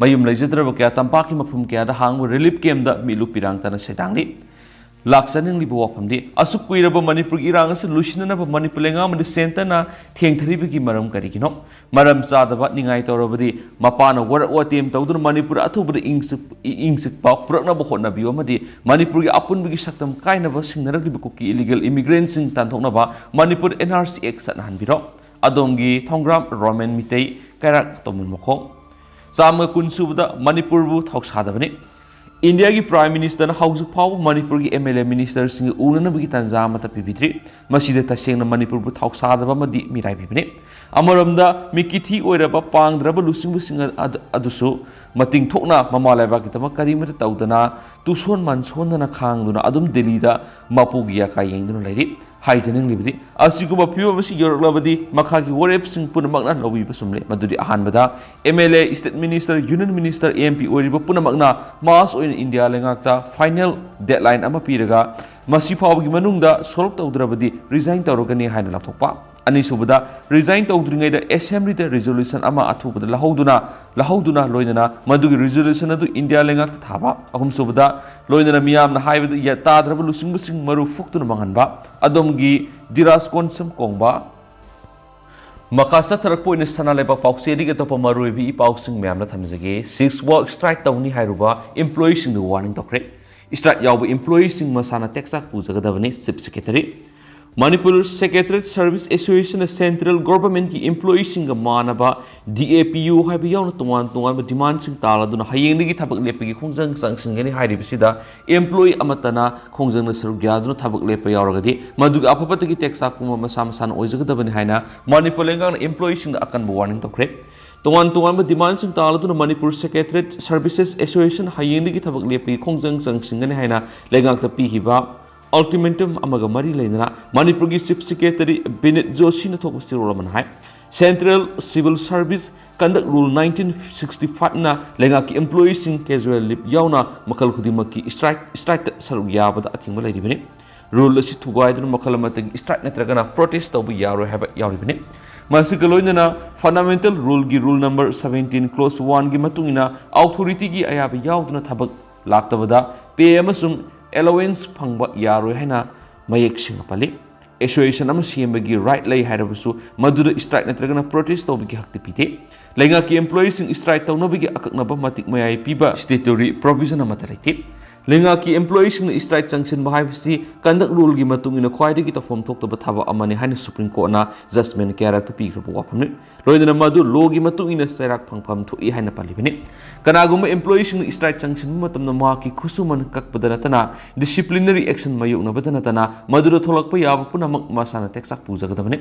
ꯃꯌꯨꯝ ꯂꯩꯖꯗ꯭ꯔꯕ ꯀꯌꯥ ꯇꯝꯄꯥꯛꯀꯤ ꯃꯐꯝ ꯀꯌꯥꯗ ꯍꯥꯡꯕ relief campꯇ ꯃꯤꯠꯂꯨ ꯄꯤꯔꯥꯡꯇꯅ ꯁꯩꯗꯥꯡꯂꯤ꯫ ꯂꯥꯛꯆꯅꯤꯡꯂꯤꯕ ꯋꯥꯐꯝꯗꯤ, ꯑꯁꯨꯛ ꯀꯨꯏꯔꯕ ꯃꯅꯤꯄꯨꯔꯒꯤ ꯏꯔꯥꯡ ꯑꯁꯤ ꯂꯣꯏꯁꯤꯟꯅꯅꯕ ꯃꯅꯤꯄꯨꯔ ꯂꯩꯉꯥꯛ ꯑꯃꯗꯤ centreꯅ ꯊꯦꯡꯊꯔꯤꯕꯒꯤ ꯃꯔꯝ ꯀꯔꯤꯒꯤꯅꯣ? ꯃꯔꯝ ꯆꯥꯗꯕ ꯅꯤꯡꯉꯥꯏ ꯇꯧꯔꯕꯗꯤ ꯃꯄꯥꯅ ꯋꯥꯔꯛ ꯋꯥꯇꯦꯝ ꯇꯧꯗꯨꯅ ꯃꯅꯤꯄꯨꯔ ꯑꯊꯨꯕꯗ ꯏꯪ ꯆꯤꯛ-, ꯏꯪ ꯆꯤꯛꯄ ꯄꯨꯔꯛꯅꯕ ꯍꯣꯠꯅꯕꯤꯌꯨ ꯑꯃꯗꯤ ꯃꯅꯤꯄꯨꯔꯒꯤ ꯑꯄꯨꯟꯕꯒꯤ ꯁꯛꯇꯝ ꯀꯥꯏꯅꯕ ꯁꯤꯡꯅꯔꯛꯂꯤꯕ ꯀꯨꯀꯤ illegal immigrantꯁꯤꯡ ꯇꯥꯟꯊꯣꯛꯅꯕ ꯃꯅꯤꯄꯨꯔ NRC Act ꯆꯠꯅꯍꯟꯕꯤꯔꯣ꯫ ꯑꯗꯣꯝꯒꯤ ꯊꯣꯡꯒ꯭ꯔꯥꯝ ꯔꯣꯃꯦꯟ ꯃꯤꯇꯩ, ꯀꯩꯔꯥꯛ ꯇꯣꯝꯕ ꯃꯈꯣꯡ꯫ ꯆꯥꯝꯃꯒ ꯀꯨꯟ ꯁꯨꯕꯗ ꯃꯅꯤꯄꯨꯔꯕꯨ ꯊꯧꯁꯥꯗꯕꯅꯤ꯫ ꯏꯟꯗꯤꯌꯥꯒꯤ Prime Ministerꯅ ꯍꯧꯖꯤꯛ ꯐꯥꯎꯕ ꯃꯅꯤꯄꯨꯔꯒꯤ M L A ministerꯁꯤꯡꯒ ꯎꯅꯅꯕꯒꯤ ꯇꯥꯟꯖꯥ ꯑꯃꯠꯇ ꯄꯤꯕꯤꯗ꯭ꯔꯤ꯫ ꯃꯁꯤꯗ ꯇꯁꯦꯡꯅ ꯃꯅꯤꯄꯨꯔꯕꯨ ꯊꯧꯁꯥꯗꯕ ꯑꯃꯗꯤ ꯃꯤꯔꯥꯏꯕꯤꯕꯅꯤ꯫ ꯑꯃꯔꯣꯝꯗ ꯃꯤꯀꯤꯊꯤ ꯑꯣꯏꯔꯕ ꯄꯥꯡꯗ꯭ꯔꯕ ꯂꯨꯆꯤꯡꯕꯁꯤꯡ ꯑꯗꯨ-, ꯑꯗꯨꯁꯨ ꯃꯇꯤꯡ ꯊꯣꯛꯅ ꯃꯃꯥ ꯂꯩꯕꯥꯛꯀꯤꯗꯃꯛ ꯀꯔꯤꯃꯠꯇ ꯇꯧꯗꯅ ꯇꯨꯁꯣꯟ ꯃꯥꯟꯁꯣꯟꯗꯅ ꯈꯥꯡꯗꯨꯅ ꯑꯗꯨꯝ ꯗꯦꯜꯂꯤꯗ ꯃꯄꯨꯒꯤ ꯑꯀꯥꯏ ꯌꯦꯡꯗꯨꯅ ꯂꯩꯔꯤ꯫ ꯍꯥꯏꯖꯅꯤꯡꯂꯤꯕꯗꯤ, ꯑꯁꯤꯒꯨꯝꯕ ꯐꯤꯕꯝ ꯑꯁꯤ ꯌꯧꯔꯛꯂꯕꯗꯤ ꯃꯈꯥꯒꯤ ꯋꯥꯔꯦꯞꯁꯤꯡ ꯄꯨꯝꯅꯃꯛꯅ ꯂꯧꯕꯤꯕ ꯆꯨꯝꯂꯦ꯫ ꯃꯗꯨꯗꯤ ꯑꯍꯥꯟꯕꯗ, M L A, State Minister, Union Minister, M P ꯑꯣꯏꯔꯤꯕ ꯄꯨꯝꯅꯃꯛꯅ mass ꯑꯣꯏꯅ ꯏꯟꯗꯤꯌꯥ ꯂꯩꯉꯥꯛꯇ final deadline ꯑꯃ ꯄꯤꯔꯒ ꯃꯁꯤ ꯐꯥꯎꯕꯒꯤ ꯃꯅꯨꯡꯗ solve ꯇꯧꯗ꯭ꯔꯕꯗꯤ resign ꯇꯧꯔꯒꯅꯤ ꯍꯥꯏꯅ ꯂꯥꯎꯊꯣꯛꯄ꯫ ꯑꯅꯤꯁꯨꯕꯗ, resign ꯇꯧꯗ꯭ꯔꯤꯉꯩꯗ assemblyꯗ resolution ꯑꯃ ꯑꯊꯨꯕꯗ ꯂꯧꯍꯧꯗꯨꯅ, ꯂꯧꯍꯧꯗꯨꯅ ꯂꯣꯏꯅꯅ ꯃꯗꯨꯒꯤ resolution ꯑꯗꯨ ꯏꯟꯗꯤꯌꯥ ꯂꯩꯉꯥꯛꯇ ꯊꯥꯕ꯫ ꯑꯍꯨꯝꯁꯨꯕꯗ, ꯂꯣꯏꯅꯅ ꯃꯤꯌꯥꯝꯅ ꯍꯥꯏꯕꯗ ꯌꯥ-, ꯇꯥꯗ꯭ꯔꯕ ꯂꯨꯆꯤꯡꯕꯁꯤꯡ ꯃꯔꯨ ꯐꯨꯛꯇꯨꯅ ꯃꯥꯡꯍꯟꯕ꯫ ꯑꯗꯣꯝꯒꯤ ꯗꯤꯔꯥꯖ ꯀꯣꯟꯁꯝ ꯀꯣꯡꯕ꯫ ꯃꯈꯥ ꯆꯠꯊꯔꯛꯄ ꯑꯣꯏꯅ ꯁꯅꯥ ꯂꯩꯕꯥꯛ ꯄꯥꯎꯆꯦꯗꯒꯤ ꯑꯇꯣꯞꯄ ꯃꯔꯨꯑꯣꯏꯕ ꯏ ꯄꯥꯎꯁꯤꯡ ꯃꯌꯥꯝꯅ ꯊꯝꯖꯒꯦ꯫ Six work strike ꯇꯧꯅꯤ ꯍꯥꯏꯔꯨꯕ employeeꯁꯤꯡꯗ warning ꯇꯧꯈ꯭ꯔꯦ꯫ Strike ꯌꯥꯎꯕ employeeꯁꯤꯡ ꯃꯁꯥꯅ ꯇꯦꯛꯆꯥꯛ ꯄꯨꯖꯒꯗꯕꯅꯤ, Chief Secretary꯫ Manipur Secretariat Service Associationꯅ central governmentꯀꯤ employeeꯁꯤꯡꯒ ꯃꯥꯟꯅꯕ D A P U ꯍꯥꯏꯕ ꯌꯥꯎꯅ ꯇꯣꯉꯥꯟ ꯇꯣꯉꯥꯟꯕ demandꯁꯤꯡ ꯇꯥꯜꯂꯗꯨꯅ ꯍꯌꯦꯡꯗꯒꯤ ꯊꯕꯛ ꯂꯦꯞꯄꯒꯤ ꯈꯣꯡꯖꯪ ꯆꯪꯁꯤꯟꯒꯅꯤ ꯍꯥꯏꯔꯤꯕꯁꯤꯗ, employee ꯑꯃꯠꯇꯅ ꯈꯣꯡꯖꯪꯗ ꯁꯔꯨꯛ ꯌꯥꯗꯨꯅ ꯊꯕꯛ ꯂꯦꯞꯄ ꯌꯥꯎꯔꯒꯗꯤ ꯃꯗꯨꯒꯤ ꯑꯐ ꯐꯠꯇꯒꯤ ꯇꯦꯛꯆꯥꯛ ꯄꯨꯝꯕ ꯃꯁꯥ ꯃꯁꯥꯅ ꯑꯣꯏꯖꯒꯗꯕꯅꯤ ꯍꯥꯏꯅ ꯃꯅꯤꯄꯨꯔ ꯂꯩꯉꯥꯛꯅ employeeꯁꯤꯡꯗ ꯑꯀꯟꯕ warning ꯇꯧꯈ꯭ꯔꯦ꯫ ꯇꯣꯉꯥꯟ ꯇꯣꯉꯥꯟꯕ demandꯁꯤꯡ ꯇꯥꯜꯂꯗꯨꯅ ꯃꯅꯤꯄꯨꯔ Secretariat Services Association ꯍꯌꯦꯡꯗꯒꯤ ꯊꯕꯛ ꯂꯦꯞꯄꯒꯤ ꯈꯣꯡꯖꯪ ꯆꯪꯁꯤꯟꯒꯅꯤ ꯍꯥꯏꯅ ꯂꯩꯉꯥꯛꯇ ꯄꯤꯈꯤꯕ ultimatum ꯑꯃꯒ ꯃꯔꯤ ꯂꯩꯅꯅ ꯃꯅꯤꯄꯨꯔꯒꯤ Chief Secretary ꯕꯤꯅꯤꯠ ꯖꯣꯁꯤꯅ ꯊꯣꯛꯄ ꯆꯦꯔꯣꯜ ꯑꯃꯅ ꯍꯥꯏ, Central Civil Service Conduct Rule nineteen sixty fiveꯅ ꯂꯩꯉꯥꯛꯀꯤ employeeꯁꯤꯡ casual leave ꯌꯥꯎꯅ ꯃꯈꯜ ꯈꯨꯗꯤꯡꯃꯛꯀꯤ strike, strikeꯇ ꯁꯔꯨꯛ ꯌꯥꯕꯗ ꯑꯊꯤꯡꯕ ꯂꯩꯔꯤꯕꯅꯤ꯫ Rule ꯑꯁꯤ ꯊꯨꯒꯥꯏꯗꯨꯅ ꯃꯈꯜ ꯑꯃꯠꯇꯒꯤ strike ꯅꯠꯇ꯭ꯔꯒꯅ protest ꯇꯧꯕ ꯌꯥꯔꯣꯏ ꯍꯥꯏꯕ ꯌꯥꯎꯔꯤꯕꯅꯤ꯫ ꯃꯁꯤꯒ ꯂꯣꯏꯅꯅ fundamental ruleꯒꯤ rule number seventeen clause oneꯒꯤ ꯃꯇꯨꯡ ꯏꯟꯅ authorityꯒꯤ ꯑꯌꯥꯕ ꯌꯥꯎꯗꯅ ꯊꯕꯛ ꯂꯥꯛꯇꯕꯗ pay ꯑꯃꯁꯨꯡ allowance ꯐꯪꯕ ꯌꯥꯔꯣꯏ ꯍꯥꯏꯅ ꯃꯌꯦꯛ ꯁꯦꯡꯅ ꯄꯜꯂꯤ꯫ Association ꯑꯃ ꯁꯦꯝꯕꯒꯤ right ꯂꯩ ꯍꯥꯏꯔꯕꯁꯨ ꯃꯗꯨꯗ strike ꯅꯠꯇ꯭ꯔꯒꯅ protest ꯇꯧꯕꯒꯤ ꯍꯛꯇꯤ ꯄꯤꯗꯦ꯫ ꯂꯩꯉꯥꯛꯀꯤ employeeꯁꯤꯡ strike ꯇꯧꯅꯕꯒꯤ ꯑꯀꯛꯅꯕ ꯃꯇꯤꯛ ꯃꯌꯥꯏ ꯄꯤꯕ statutory provision ꯑꯃꯠꯇ ꯂꯩꯇꯦ꯫ ꯂꯩꯉꯥꯛꯀꯤ employeeꯁꯤꯡꯅ strike ꯆꯪꯁꯤꯟꯕ ꯍꯥꯏꯕꯁꯤ conduct ruleꯒꯤ ꯃꯇꯨꯡ ꯏꯟꯅ ꯈ꯭ꯋꯥꯏꯗꯒꯤ ꯇꯧꯐꯝ ꯊꯣꯛꯇꯕ ꯊꯕꯛ ꯑꯃꯅꯤ ꯍꯥꯏꯅ Supreme Courtꯅ judgement ꯀꯌꯥꯔꯛꯇ ꯄꯤꯈ꯭ꯔꯕ ꯋꯥꯐꯝꯅꯤ꯫ ꯂꯣꯏꯅꯅ ꯃꯗꯨ lawꯒꯤ ꯃꯇꯨꯡ ꯏꯟꯅ ꯆꯩꯔꯥꯛ ꯐꯪꯐꯝ ꯊꯣꯛꯏ ꯍꯥꯏꯅ ꯄꯜꯂꯤꯕꯅꯤ꯫ ꯀꯅꯥꯒꯨꯝꯕ employeeꯁꯤꯡꯅ strike ꯆꯪꯁꯤꯟꯕ ꯃꯇꯝꯗ ꯃꯍꯥꯛꯀꯤ ꯈꯨꯠꯁꯨꯃꯟ ꯀꯛꯄꯗ ꯅꯠꯇꯅ disciplinary action ꯃꯥꯌꯣꯛꯅꯕꯗ ꯅꯠꯇꯅ ꯃꯗꯨꯗ ꯊꯣꯛꯂꯛꯄ ꯌꯥꯕ ꯄꯨꯝꯅꯃꯛ ꯃꯁꯥꯅ ꯇꯦꯛꯆꯥꯛ ꯄꯨꯖꯒꯗꯕꯅꯤ꯫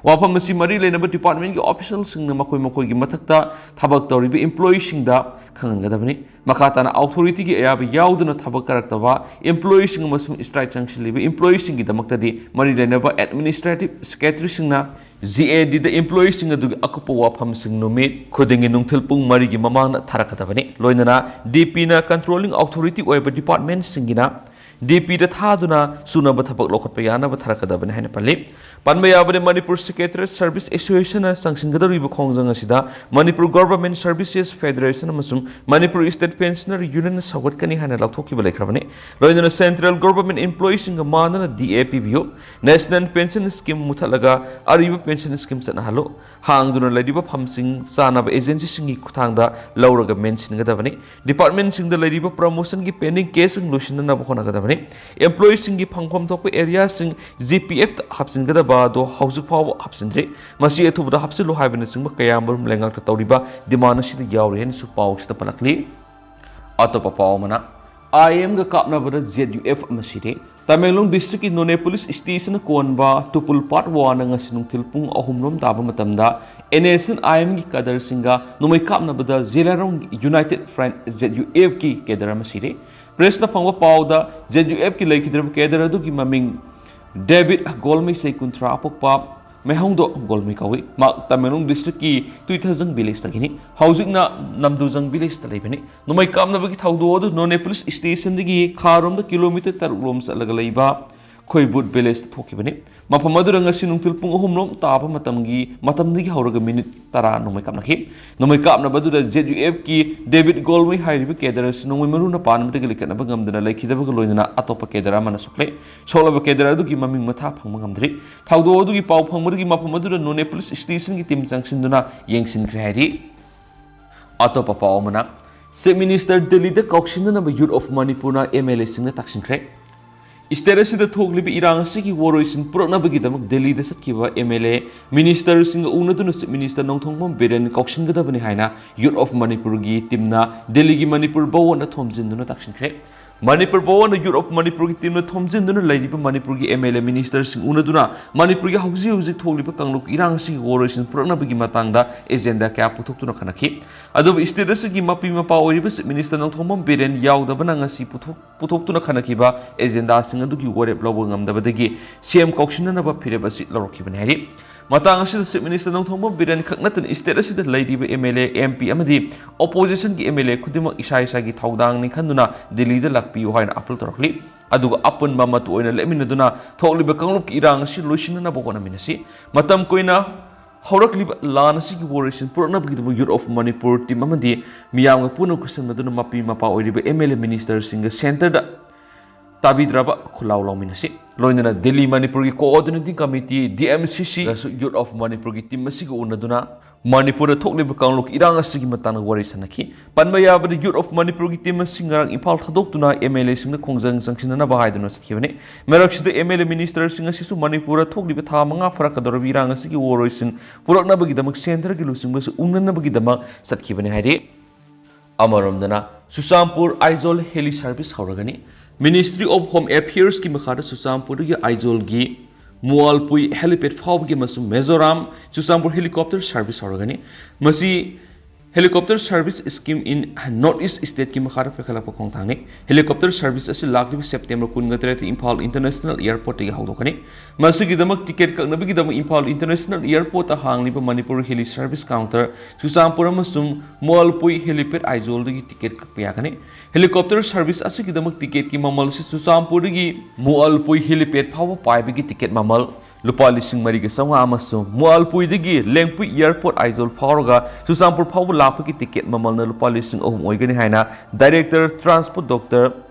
ꯋꯥꯐꯝ ꯑꯁꯤ ꯃꯔꯤ ꯂꯩꯅꯕ departmentꯀꯤ officialꯁꯤꯡꯅ ꯃꯈꯣꯏ ꯃꯈꯣꯏꯒꯤ ꯃꯊꯛꯇ ꯊꯕꯛ ꯇꯧꯔꯤꯕ employeeꯁꯤꯡꯗ ꯈꯪꯍꯟꯒꯗꯕꯅꯤ꯫ ꯃꯈꯥ ꯇꯥꯅ authorityꯒꯤ ꯑꯌꯥꯕ ꯌꯥꯎꯗꯅ ꯊꯕꯛ ꯀꯥꯔꯛꯇꯕ employeeꯁꯤꯡ ꯑꯃꯁꯨꯡ strike ꯆꯪꯁꯤꯜꯂꯤꯕ employeeꯁꯤꯡꯒꯤꯗꯃꯛꯇꯗꯤ ꯃꯔꯤ ꯂꯩꯅꯕ administrative secretaryꯁꯤꯡꯅ GADꯗ employeeꯁꯤꯡ ꯑꯗꯨꯒꯤ ꯑꯀꯨꯞꯄ ꯋꯥꯐꯝꯁꯤꯡ ꯅꯨꯃꯤꯠ ꯈꯨꯗꯤꯡꯒꯤ ꯅꯨꯡꯊꯤꯜ ꯄꯨꯡ ꯃꯔꯤꯒꯤ ꯃꯃꯥꯡꯗ ꯊꯥꯔꯛꯀꯗꯕꯅꯤ꯫ ꯂꯣꯏꯅꯅ DPꯅ controlling authorityꯒꯤ ꯑꯣꯏꯕ departmentꯁꯤꯡꯒꯤꯅ DPꯗ ꯊꯥꯗꯨꯅ ꯁꯨꯅꯕ ꯊꯕꯛ ꯂꯧꯈꯠꯄ ꯌꯥꯅꯕ ꯊꯥꯔꯛꯀꯗꯕꯅꯤ ꯍꯥꯏꯅ ꯄꯜꯂꯤ꯫ ꯄꯟꯕ ꯌꯥꯕꯗꯤ, Manipur Secretariat Service Associationꯅ ꯆꯪꯁꯤꯟꯒꯗꯧꯔꯤꯕ ꯈꯣꯡꯖꯪ ꯑꯁꯤꯗ Manipur Government Services Federation ꯑꯃꯁꯨꯡ Manipur State Pensioner Unionꯅ ꯁꯧꯒꯠꯀꯅꯤ ꯍꯥꯏꯅ ꯂꯥꯎꯊꯣꯛꯈꯤꯕ ꯂꯩꯈ꯭ꯔꯕꯅꯤ꯫ ꯂꯣꯏꯅꯅ central government employeeꯁꯤꯡꯒ ꯃꯥꯟꯅꯅ DA ꯄꯤꯕꯤꯌꯨ, national pension scheme ꯃꯨꯊꯠꯂꯒ ꯑꯔꯤꯕ pension scheme ꯆꯠꯅꯍꯜꯂꯨ, ꯍꯥꯡꯗꯨꯅ ꯂꯩꯔꯤꯕ ꯐꯝꯁꯤꯡ ꯆꯥꯅꯕ agencyꯁꯤꯡꯒꯤ ꯈꯨꯠꯊꯥꯡꯗ ꯂꯧꯔꯒ ꯃꯦꯟꯁꯤꯟꯒꯗꯕꯅꯤ꯫ Departmentꯁꯤꯡꯗ ꯂꯩꯔꯤꯕ promotionꯒꯤ pending caseꯁꯤꯡ ꯂꯣꯏꯁꯤꯟꯅꯅꯕ ꯍꯣꯠꯅꯒꯗꯕꯅꯤ꯫ Employeeꯁꯤꯡꯒꯤ ꯐꯪꯐꯝ ꯊꯣꯛꯄ areaꯁꯤꯡ GPFꯇ ꯍꯥꯞꯆꯤꯟꯒꯗꯕ ꯑꯗꯨ ꯍꯧꯖꯤꯛ ꯐꯥꯎꯕ ꯍꯥꯞꯆꯤꯟꯗ꯭ꯔꯤ꯫ ꯃꯁꯤ ꯑꯊꯨꯕꯗ ꯍꯥꯞꯆꯤꯜꯂꯨ ꯍꯥꯏꯕꯅꯆꯤꯡꯕ ꯀꯌꯥꯃꯔꯨꯝ ꯂꯩꯉꯥꯛꯇ ꯇꯧꯔꯤꯕ demand ꯑꯁꯤꯗ ꯌꯥꯎꯔꯤ ꯍꯥꯏꯅꯁꯨ ꯄꯥꯎ ꯑꯁꯤꯗ ꯄꯜꯂꯛꯂꯤ꯫ ꯑꯇꯣꯞꯄ ꯄꯥꯎ ꯑꯃꯅ, IMꯒ ꯀꯥꯞꯅꯕꯗ ZUF ꯑꯃ ꯁꯤꯔꯦ꯫ ꯇꯃꯦꯡꯂꯣꯡ districtꯀꯤ ꯅꯣꯅꯦ police stationꯅ ꯀꯣꯟꯕ ꯇꯨꯄꯨꯜ part oneꯅ ꯉꯁꯤ ꯅꯨꯡꯊꯤꯜ ꯄꯨꯡ ꯑꯍꯨꯝ ꯔꯣꯝ ꯇꯥꯕ ꯃꯇꯝꯗ NSCN-IMꯒꯤ cadreꯁꯤꯡꯒ ꯅꯣꯡꯃꯩ ꯀꯥꯞꯅꯕꯗ ꯖꯦꯂꯥꯔꯣꯡ United Front, ZUFꯀꯤ cadre ꯑꯃ ꯁꯤꯔꯦ꯫ Pressꯅ ꯐꯪꯕ ꯄꯥꯎꯗ, ZUFꯀꯤ ꯂꯩꯈꯤꯗ꯭ꯔꯕ cadre ꯑꯗꯨꯒꯤ ꯃꯃꯤꯡ ꯗꯦꯕꯤꯠ ꯒꯣꯜꯃꯩ, ꯆꯍꯤ ꯀꯨꯟꯊ꯭ꯔꯥ, ꯑꯄꯣꯛꯄ ꯃꯦꯍꯣꯡꯗꯣ ꯒꯣꯜꯃꯩ ꯀꯧꯏ꯫ ꯃꯍꯥꯛ ꯇꯃꯦꯡꯂꯣꯡ districtꯀꯤ ꯇꯨꯏꯊꯖꯪ villageꯇꯒꯤꯅꯤ꯫ ꯍꯧꯖꯤꯛꯅ ꯅꯝꯗꯨꯖꯪ villageꯇ ꯂꯩꯕꯅꯤ꯫ ꯅꯣꯡꯃꯩ ꯀꯥꯞꯅꯕꯒꯤ ꯊꯧꯗꯣꯛ ꯑꯗꯨ ꯅꯣꯅꯦ police stationꯗꯒꯤ ꯈꯥꯔꯣꯝꯗ kilometre ꯇꯔꯨꯛ ꯔꯣꯝ ꯆꯠꯂꯒ ꯂꯩꯕ ꯈꯣꯏꯕꯨꯠ villageꯇ ꯊꯣꯛꯈꯤꯕꯅꯤ꯫ ꯃꯐꯝ ꯑꯗꯨꯗ ꯉꯁꯤ ꯅꯨꯡꯊꯤꯜ ꯄꯨꯡ ꯑꯍꯨꯝ ꯔꯣꯝ ꯇꯥꯕ ꯃꯇꯝꯒꯤ, ꯃꯇꯝꯗꯒꯤ ꯍꯧꯔꯒ minute ꯇꯔꯥ ꯅꯣꯡꯃꯩ ꯀꯥꯞꯅꯈꯤ꯫ ꯅꯣꯡꯃꯩ ꯀꯥꯞꯅꯕ ꯑꯗꯨꯗ ZUFꯀꯤ ꯗꯦꯕꯤꯠ ꯒꯣꯜꯃꯩ ꯍꯥꯏꯔꯤꯕ cadre ꯑꯁꯤ ꯅꯣꯡꯃꯩ ꯃꯔꯨꯅ ꯄꯥꯟꯕꯗꯒꯤ ꯂꯩꯈꯠꯅꯕ ꯉꯝꯗꯅ ꯂꯩꯈꯤꯗꯕꯒ ꯂꯣꯏꯅꯅ ꯑꯇꯣꯞꯄ cadre ꯑꯃꯅ ꯁꯣꯛꯂꯦ꯫ ꯁꯣꯛꯂꯕ cadre ꯑꯗꯨꯒꯤ ꯃꯃꯤꯡ ꯃꯊꯥ ꯐꯪꯕ ꯉꯝꯗ꯭ꯔꯤ꯫ ꯊꯧꯗꯣꯛ ꯑꯗꯨꯒꯤ ꯄꯥꯎ ꯐꯪꯕꯗꯒꯤ ꯃꯐꯝ ꯑꯗꯨꯗ ꯅꯣꯅꯦ police stationꯒꯤ team ꯆꯪꯁꯤꯟꯗꯨꯅ ꯌꯦꯡꯁꯤꯟꯈ꯭ꯔꯦ ꯍꯥꯏꯔꯤ꯫ ꯑꯇꯣꯞꯄ ꯄꯥꯎ ꯑꯃꯅ, Chief Minister ꯗꯦꯜꯂꯤꯗ ꯀꯥꯎꯁꯤꯟꯅꯅꯕ Youth of ꯃꯅꯤꯄꯨꯔꯅ ꯑꯦꯝ ꯑꯦꯜ ꯑꯦꯁꯤꯡꯗ ꯇꯥꯛꯁꯤꯟꯈ꯭ꯔꯦ꯫ ꯁ꯭ꯇꯦꯠ ꯑꯁꯤꯗ ꯊꯣꯛꯂꯤꯕ ꯏꯔꯥꯡ ꯑꯁꯤꯒꯤ ꯋꯥꯔꯣꯏꯁꯤꯟ ꯄꯨꯔꯛꯅꯕꯒꯤꯗꯃꯛ ꯗꯦꯜꯂꯤꯗ ꯆꯠꯈꯤꯕ ꯑꯦꯝ ꯑꯦꯜ ꯑꯦ, ꯃꯤꯅꯤꯁꯇꯔꯁꯤꯡꯒ ꯎꯅꯗꯨꯅ Chief Minister ꯅꯣꯡꯊꯣꯝꯕꯝ ꯕꯤꯔꯦꯟ ꯀꯥꯎꯁꯤꯟꯒꯗꯕꯅꯤ ꯍꯥꯏꯅ Youth of ꯃꯅꯤꯄꯨꯔꯒꯤ ꯇꯤꯝꯅ ꯗꯦꯜꯂꯤꯒꯤ ꯃꯅꯤꯄꯨꯔ ꯚꯋꯟꯗ ꯊꯣꯝꯖꯤꯟꯗꯨꯅ ꯇꯥꯛꯁꯤꯟꯈ꯭ꯔꯦ꯫ ꯃꯅꯤꯄꯨꯔ ꯚꯋꯟꯗ Youth of ꯃꯅꯤꯄꯨꯔꯒꯤ ꯇꯤꯝꯅ ꯊꯣꯝꯖꯤꯟꯗꯨꯅ ꯂꯩꯔꯤꯕ ꯃꯅꯤꯄꯨꯔꯒꯤ ꯑꯦꯝ ꯑꯦꯜ ꯑꯦ, ꯃꯤꯅꯤꯁꯇꯔꯁꯤꯡ ꯎꯅꯗꯨꯅ ꯃꯅꯤꯄꯨꯔꯒꯤ ꯍꯧꯖꯤꯛ ꯍꯧꯖꯤꯛ ꯊꯣꯛꯂꯤꯕ ꯀꯥꯡꯂꯨꯞ ꯏꯔꯥꯡ ꯑꯁꯤꯒꯤ ꯋꯥꯔꯣꯏꯁꯤꯟ ꯄꯨꯔꯛꯅꯕꯒꯤ ꯃꯇꯥꯡꯗ ꯑꯦꯖꯦꯟꯗꯥ ꯀꯌꯥ ꯄꯨꯊꯣꯛꯇꯨꯅ ꯈꯟꯅꯈꯤ꯫ ꯑꯗꯨꯕꯨ ꯁ꯭ꯇꯦꯠ ꯑꯁꯤꯒꯤ ꯃꯄꯤ ꯃꯄꯥ ꯑꯣꯏꯔꯤꯕ Chief Minister ꯅꯣꯡꯊꯣꯝꯕꯝ ꯕꯤꯔꯦꯟ ꯌꯥꯎꯗꯕꯅ ꯉꯁꯤ ꯄꯨꯊꯣꯛ-, ꯄꯨꯊꯣꯛꯇꯨꯅ ꯈꯟꯅꯈꯤꯕ ꯑꯦꯖꯦꯟꯗꯥꯁꯤꯡ ꯑꯗꯨꯒꯤ ꯋꯥꯔꯦꯞ ꯂꯧꯕ ꯉꯝꯗꯕꯗꯒꯤ ꯁꯤ ꯑꯦꯝ ꯀꯥꯎꯁꯤꯟꯅꯅꯕ ꯐꯤꯔꯦꯞ ꯑꯁꯤ ꯂꯧꯔꯛꯈꯤꯕꯅꯤ ꯍꯥꯏꯔꯤ꯫ ꯃꯇꯥꯡ ꯑꯁꯤꯗ Chief Minister ꯅꯣꯡꯊꯣꯝꯕꯝ ꯕꯤꯔꯦꯟ ꯈꯛ ꯅꯠꯇꯅ ꯁ꯭ꯇꯦꯠ ꯑꯁꯤꯗ ꯂꯩꯔꯤꯕ ꯑꯦꯝ ꯑꯦꯜ ꯑꯦ, ꯑꯦꯝ ꯄꯤ ꯑꯃꯗꯤ ꯑꯣꯄꯣꯖꯤꯁꯟꯒꯤ ꯑꯦꯝ ꯑꯦꯜ ꯑꯦ ꯈꯨꯗꯤꯡꯃꯛ ꯏꯁꯥ ꯏꯁꯥꯒꯤ ꯊꯧꯗꯥꯡꯅꯤ ꯈꯟꯗꯨꯅ ꯗꯤꯜꯂꯤꯗ ꯂꯥꯛꯄꯤꯌꯨ ꯍꯥꯏꯅ ꯑꯥꯄꯤꯜ ꯇꯧꯔꯛꯂꯤ꯫ ꯑꯗꯨꯒ ꯑꯄꯨꯟꯕ ꯃꯇꯨ ꯑꯣꯏꯅ ꯂꯦꯞꯃꯤꯟꯅꯗꯨꯅ ꯊꯣꯛꯂꯤꯕ ꯀꯥꯡꯂꯨꯞꯀꯤ ꯏꯔꯥꯡ ꯑꯁꯤ ꯂꯣꯏꯁꯤꯟꯅꯅꯕ ꯍꯣꯠꯅꯃꯤꯟꯅꯁꯤ꯫ ꯃꯇꯝ ꯀꯨꯏꯅ ꯍꯧꯔꯛꯂꯤꯕ ꯂꯥꯟ ꯑꯁꯤꯒꯤ ꯋꯥꯔꯣꯏꯁꯤꯟ ꯄꯨꯔꯛꯅꯕꯒꯤꯗꯃꯛ Youth of ꯃꯅꯤꯄꯨꯔ ꯇꯤꯝ ꯑꯃꯗꯤ ꯃꯤꯌꯥꯝꯒ ꯄꯨꯟꯅ ꯈꯨꯠꯁꯝꯅꯗꯨꯅ ꯃꯄꯤ ꯃꯄꯥ ꯑꯣꯏꯔꯤꯕ ꯑꯦꯝ ꯑꯦꯜ ꯑꯦ, ꯃꯤꯅꯤꯁꯇꯔꯁꯤꯡꯒ ꯁꯦꯟꯇꯔꯗ ꯇꯥꯕꯤꯗ꯭ꯔꯕ ꯈꯨꯜꯂꯥꯎ ꯂꯥꯎꯃꯤꯟꯅꯁꯤ꯫ ꯂꯣꯏꯅꯅ ꯗꯤꯜꯂꯤ ꯃꯅꯤꯄꯨꯔꯒꯤ coordinating committee, D M C ꯁꯤ, ꯗꯁꯨ Youth of ꯃꯅꯤꯄꯨꯔꯒꯤ ꯇꯤꯝ ꯑꯁꯤꯒ ꯎꯅꯗꯨꯅ ꯃꯅꯤꯄꯨꯔꯗ ꯊꯣꯛꯂꯤꯕ ꯀꯥꯡꯂꯨꯞ ꯏꯔꯥꯡ ꯑꯁꯤꯒꯤ ꯃꯇꯥꯡꯗ ꯋꯥꯔꯤ ꯁꯥꯟꯅꯈꯤ꯫ ꯄꯟꯕ ꯌꯥꯕꯗ, Youth of ꯃꯅꯤꯄꯨꯔꯒꯤ ꯇꯤꯝ ꯑꯁꯤ ꯉꯔꯥꯡ ꯏꯝꯐꯥꯜ ꯊꯥꯗꯣꯛꯇꯨꯅ ꯑꯦꯝ ꯑꯦꯜ ꯑꯦꯁꯤꯡꯗ ꯈꯣꯡꯖꯪ ꯆꯪꯁꯤꯟꯅꯅꯕ ꯍꯥꯏꯗꯨꯅ ꯆꯠꯈꯤꯕꯅꯤ꯫ ꯃꯔꯛꯁꯤꯗ ꯑꯦꯝ ꯑꯦꯜ ꯑꯦ, ꯃꯤꯅꯤꯁꯇꯔꯁꯤꯡ ꯑꯁꯤꯁꯨ ꯃꯅꯤꯄꯨꯔꯗ ꯊꯣꯛꯂꯤꯕ ꯊꯥ ꯃꯉꯥ ꯐꯥꯔꯛꯀꯗꯧꯔꯤꯕ ꯏꯔꯥꯡ ꯑꯁꯤꯒꯤ ꯋꯥꯔꯣꯏꯁꯤꯟ ꯄꯨꯔꯛꯅꯕꯒꯤꯗꯃꯛ ꯁꯦꯟꯇꯔꯒꯤ ꯂꯨꯆꯤꯡꯕꯁꯨ ꯎꯅꯅꯕꯒꯤꯗꯃꯛ ꯆꯠꯈꯤꯕꯅꯤ ꯍꯥꯏꯔꯤ꯫ ꯑꯃꯔꯣꯝꯗꯅ, ꯆꯨꯔꯆꯥꯟꯄꯨꯔ ꯑꯥꯏꯖꯣꯜ ꯍꯦꯂꯤ ꯁꯔꯚꯤꯁ ꯍꯧꯔꯒꯅꯤ꯫ Ministry of Home Affairs ꯀꯤ ꯃꯈꯥꯗ ꯆꯨꯔꯆꯥꯟꯄꯨꯔꯗꯒꯤ ꯑꯥꯏꯖꯣꯜꯒꯤ ꯃꯨꯑꯥꯜꯄꯨꯏ helipad ꯐꯥꯎꯕꯒꯤ ꯑꯃꯁꯨꯡ ꯃꯤꯖꯣꯔꯥꯝ ꯆꯨꯔꯆꯥꯟꯄꯨꯔ helicopter service ꯍꯧꯔꯒꯅꯤ꯫ ꯃꯁꯤ Helicopter Service Scheme in North East State ꯀꯤ ꯃꯈꯥꯗ ꯄꯥꯏꯈꯠꯂꯛꯄ ꯈꯣꯡꯊꯥꯡꯅꯤ꯫ Helicopter service ꯑꯁꯤ ꯂꯥꯛꯂꯤꯕ ꯁꯦꯞꯇꯦꯝꯕꯔ ꯀꯨꯟꯒ ꯇꯔꯦꯠꯇ ꯏꯝꯐꯥꯜ International Airport ꯇꯒꯤ ꯍꯧꯗꯣꯛꯀꯅꯤ꯫ ꯃꯁꯤꯒꯤꯗꯃꯛ ꯇꯤꯀꯦꯠ ꯀꯛꯅꯕꯒꯤꯗꯃꯛ ꯏꯝꯐꯥꯜ International Airport ꯇ ꯍꯥꯡꯂꯤꯕ Manipur heli service counter Churachandpur ꯑꯃꯁꯨꯡ ꯃꯨꯑꯥꯜꯄꯨꯏ helipad ꯑꯥꯏꯖꯣꯜꯗꯒꯤ ꯇꯤꯀꯦꯠ ꯀꯛꯄ ꯌꯥꯒꯅꯤ꯫ Helicopter service ꯑꯁꯤꯒꯤꯗꯃꯛ ꯇꯤꯀꯦꯠꯀꯤ ꯃꯃꯜ ꯑꯁꯤ ꯆꯨꯔꯆꯥꯟꯄꯨꯔꯗꯒꯤ ꯃꯨꯑꯥꯜꯄꯨꯏ helipad ꯐꯥꯎꯕ ꯄꯥꯏꯕꯒꯤ ꯇꯤꯀꯦꯠ ꯃꯃꯜ ꯂꯨꯄꯥ ꯂꯤꯁꯤꯡ ꯃꯔꯤꯒ ꯆꯥꯝꯃꯉꯥ ꯑꯃꯁꯨꯡ ꯃꯨꯑꯥꯜꯄꯨꯏꯗꯒꯤ ꯂꯦꯡꯄꯨꯏ Airport ꯑꯥꯏꯖꯣꯜ ꯐꯥꯎꯔꯒ ꯆꯨꯔꯆꯥꯟꯄꯨꯔ ꯐꯥꯎꯕ ꯂꯥꯛꯄꯒꯤ ꯇꯤꯀꯦꯠ ꯃꯃꯜꯅ ꯂꯨꯄꯥ ꯂꯤꯁꯤꯡ ꯑꯍꯨꯝ ꯑꯣꯏꯒꯅꯤ ꯍꯥꯏꯅ Director Transport Doctor